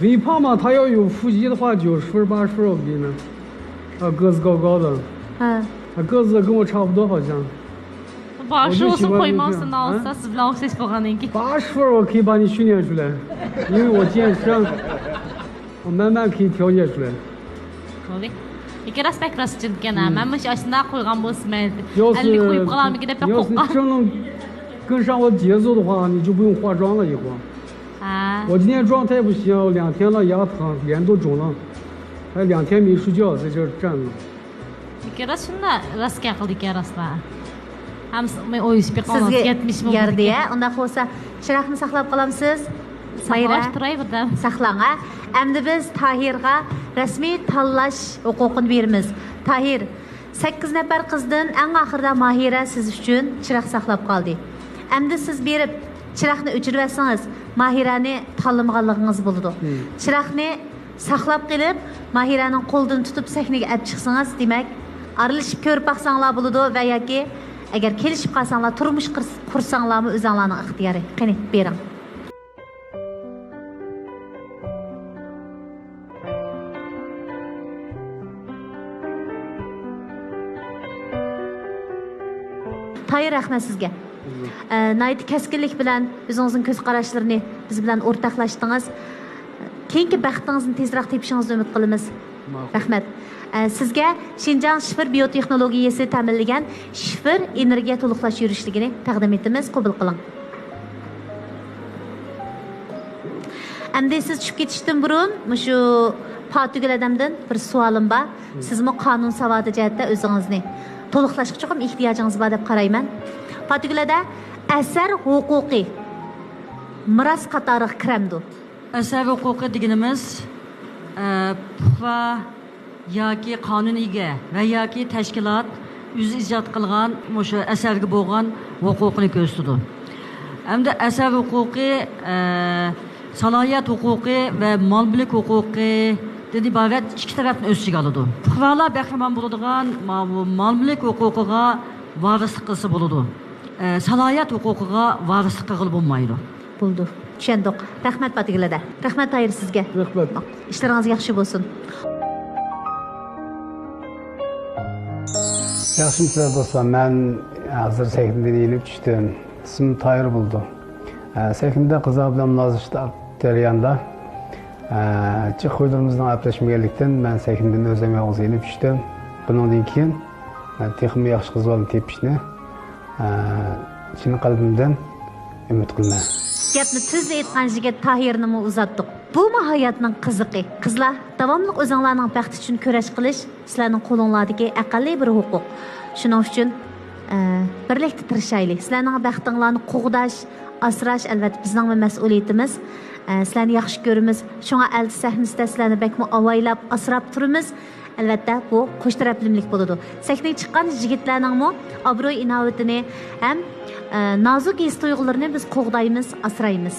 你胖嘛，他要有腹肌的话，九十分、八十分我给你。啊，个子高高的。嗯。他个子跟我差不多，好像。 باشى بولسۇن، قويماڭ، سىز ئالسا سىز بىلەن ئوخشاش بولغاندىن كېيىن. 八十分我可以把你训练出来，因为我健身，我慢慢可以调节出来。 بولدى. لېكىن راست بەك راستچىل ئىكەن ھە. مەن مۇشۇ ئاشۇنداق قويغان بولسىمەن، ئەللىك قويۇپ قالارمىكىن دەپ بەك قورققان. 要是真能跟上我节奏的话，你就不用化妆了，以后。 ھە. 我今天状态不行，我两天了牙疼，脸都肿了，还两天没睡觉，在这儿站着。 لېكىن راست شۇنداق، راست گەپ قىلىدىكەن راستلا. ھەم س-، مەن ئويلىشىپ بېقىڭ، سىزگە يەتمىش ياردى، ھە؟ ئۇنداق بولسا، چىراغنى ساقلاپ قالامسىز؟ مايرا. ساقلاش تۇراي بىردەم. ساقلاڭ، ھە؟ ئەمدى بىز تاھىرغا رەسمىي تاللاش ھوقۇقىنى بېرىمىز. تاھىر، سەككىز نەپەر قىزدىن ئەڭ ئاخىرىدا ماھىرە سىز ئۈچۈن چىراغ ساقلاپ قالدى. ئەمدى سىز بېرىپ، چىراغنى ئۆچۈرۈۋەتسىڭىز، ماھىرەنى تاللىمىغانلىقىڭىز بولىدۇ. چىراغنى ساقلاپ قېلىپ، ماھىرەنىڭ قولىدىن تۇتۇپ سەھنىگە ئەپ چىقسىڭىز، دېمەك، ئارىلىشىپ كۆرۈپ باقساڭلار بولىدۇ ۋە ياكى ئەگەر كېلىشىپ قالساڭلار، تۇرمۇش قۇرس-، قۇرساڭلارمۇ ئۆزۈڭلارنىڭ ئىختىيارى. قېنى، بېرىڭ. تايىر، رەھمەت سىزگە. ئە، ناھايىتى كەسكىنلىك بىلەن ئۆزىڭىزنىڭ كۆز قاراشلىرىنى بىز بىلەن ئورتاقلاشتىڭىز. كېيىنكى بەختىڭىزنى تېزرەك تېپىشىڭىزنى ئۈمىد قىلىمىز. رەھمەت. ئە، سىزگە شىنجاڭ شىفېر بىيوتېخنولوگىيەسى تەمىنلىگەن شىفېر ئېنېرگىيە تولۇقلاش يۈرۈشلۈكىنى تەقدىم ئېتىمىز، قوبۇل قىلىڭ. ئەمدى سىز چۈشۈپ كېتىشتىن بۇرۇن مۇشۇ پاتىگۈل ھەدەمدىن بىر سوئالىم بار. سىزمۇ قانۇن ساۋاتى جەھەتتە ئۆزىڭىزنى تولۇقلاشقا چوقۇم ئېھتىياجىڭىز بار دەپ قارايمەن. پاتىگۈل ھەدە، ئەسەر ھوقۇقى مىراس قاتارىغا كىرەمدۇ؟ ئەسەر ھوقۇقى دېگىنىمىز، ئە، پۇقرا ياكى قانۇن ئىگە ۋە ياكى تەشكىلات ئۆزى ئىجاد قىلغان مۇشۇ ئەسەرگە بولغان ھوقۇقىنى كۆرسىتىدۇ. ئەمدى ئەسەر ھوقۇقى، ئە، سالاھىيەت ھوقۇقى ۋە مال مۈلۈك ھوقۇقىدىن ئىبارەت ئىككى تەرەپنى ئۆز ئىچىگە ئالىدۇ. پۇقرالار بەھرىمەن بولىدىغان ماۋۇ مال مۈلۈك ھوقۇقىغا ۋارىسلىق قىلسا بولىدۇ. ئە، سالاھىيەت ھوقۇقىغا ۋارىسلىق قىلغىلى بولمايدۇ. بولدى. چۈشەندۇق. رەھمەت پاتىگۈل ھەدە. رەھمەت تاھىر سىزگە. رەھمەت. ئىشلىرىڭىز ياخشى بولسۇن. ياخشىمۇسىلەر دوستلار؟ مەن ھازىر سەھنىدىن يېنىپ چۈشتۈم. ئىسمىم تاھىر بولىدۇ. ئە، سەھنىدە قىزلار بىلەن مۇنازىرىشىش جەريانىدا، ئە، جىق خۇيلىرىمىزنىڭ ئەپلەشمىگەنلىكتىن، مەن سەھنىدىن ئۆزۈم يالغۇز يېنىپ چۈشتۈم. بۇنىڭدىن كېيىن، ئە، تېخىمۇ ياخشى قىز بالىنى تېپىشنى، ئە، چىن قەلبىمدىن ئۈمىد قىلىمەن. گەپنى تۈزلا ئېيتقان يىگىت تاھىرنىمۇ ئۇزاتتۇق. بۇمۇ ھاياتنىڭ قىزىقى. قىزلار، داۋاملىق ئۆزۈڭلارنىڭ بەختى ئۈچۈن كۈرەش قىلىش سىلەرنىڭ قولۇڭلاردىكى ئەقەللىي بىر ھوقۇق. شۇنىڭ ئۈچۈن، ئە، بىرلىكتە تىرىشايلى. سىلەرنىڭ بەختىڭلارنى قوغداش، ئاسراش، ئەلۋەتتە، بىزنىڭمۇ مەسئۇلىيىتىمىز. ئە، سىلەرنى ياخشى كۆرىمىز. شۇڭا ئەلچى سەھنىسىدە سىلەرنى بەكمۇ ئاۋايلاپ، ئاسراپ تۇرىمىز. ئەلۋەتتە، بۇ قوش تەرەپلىمىلىك بولىدۇ. سەھنىگە چىققان يىگىتلەرنىڭمۇ ئابرۇي-ئىناۋىتىنى ھەم، ئە، نازۇك ھېس-تۇيغۇلىرىنى بىز قوغدايمىز، ئاسرايمىز.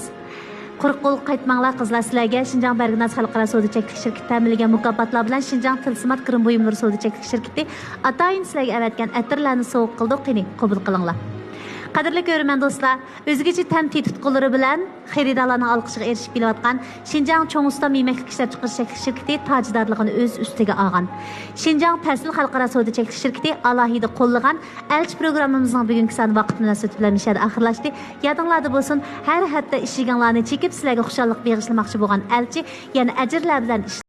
قۇرۇق قولغا قايتماڭلار، قىزلار. سىلەرگە شىنجاڭ بەرگىناز خەلقئارا سودا چەكلىك شىركىتى تەمىنلىگەن مۇكاپاتلار بىلەن شىنجاڭ تىلسىمات گىرىم بۇيۇملىرى سودا چەكلىك شىركىتى ئاتايىن سىلەرگە ئەۋەتكەن ئەتىرلەرنى سوۋغا قىلدۇق. قېنى، قوبۇل قىلىڭلار. قەدىرلىك كۆرۈرمەن دوستلار، ئۆزگىچە تەم تېتىتقۇلىرى بىلەن خېرىدارلارنىڭ ئالقىشىغا ئېرىشىپ كېلىۋاتقان شىنجاڭ چوڭ ئۇستام يېمەكلىك ئىشلەپچىقىرىش چەكلىك شىركىتى تاجدارلىقىنى ئۆز ئۈستىگە ئالغان، شىنجاڭ پەسىل خەلقئارا سودا چەكلىك شىركىتى ئالاھىدە قوللىغان ئەلچى پروگراممىمىزنىڭ بۈگۈنكى سانى ۋاقىت مۇناسىۋىتى بىلەن مۇشۇ يەردە ئاخىرلاشتى. يادىڭلاردا بولسۇن، ھەر ھەپتە ئىشىكىڭلارنى چېكىپ، سىلەرگە خۇشاللىق بېغىشلىماقچى بولغان ئەلچى يەنە ئەجىرلەر بىلەن ئىش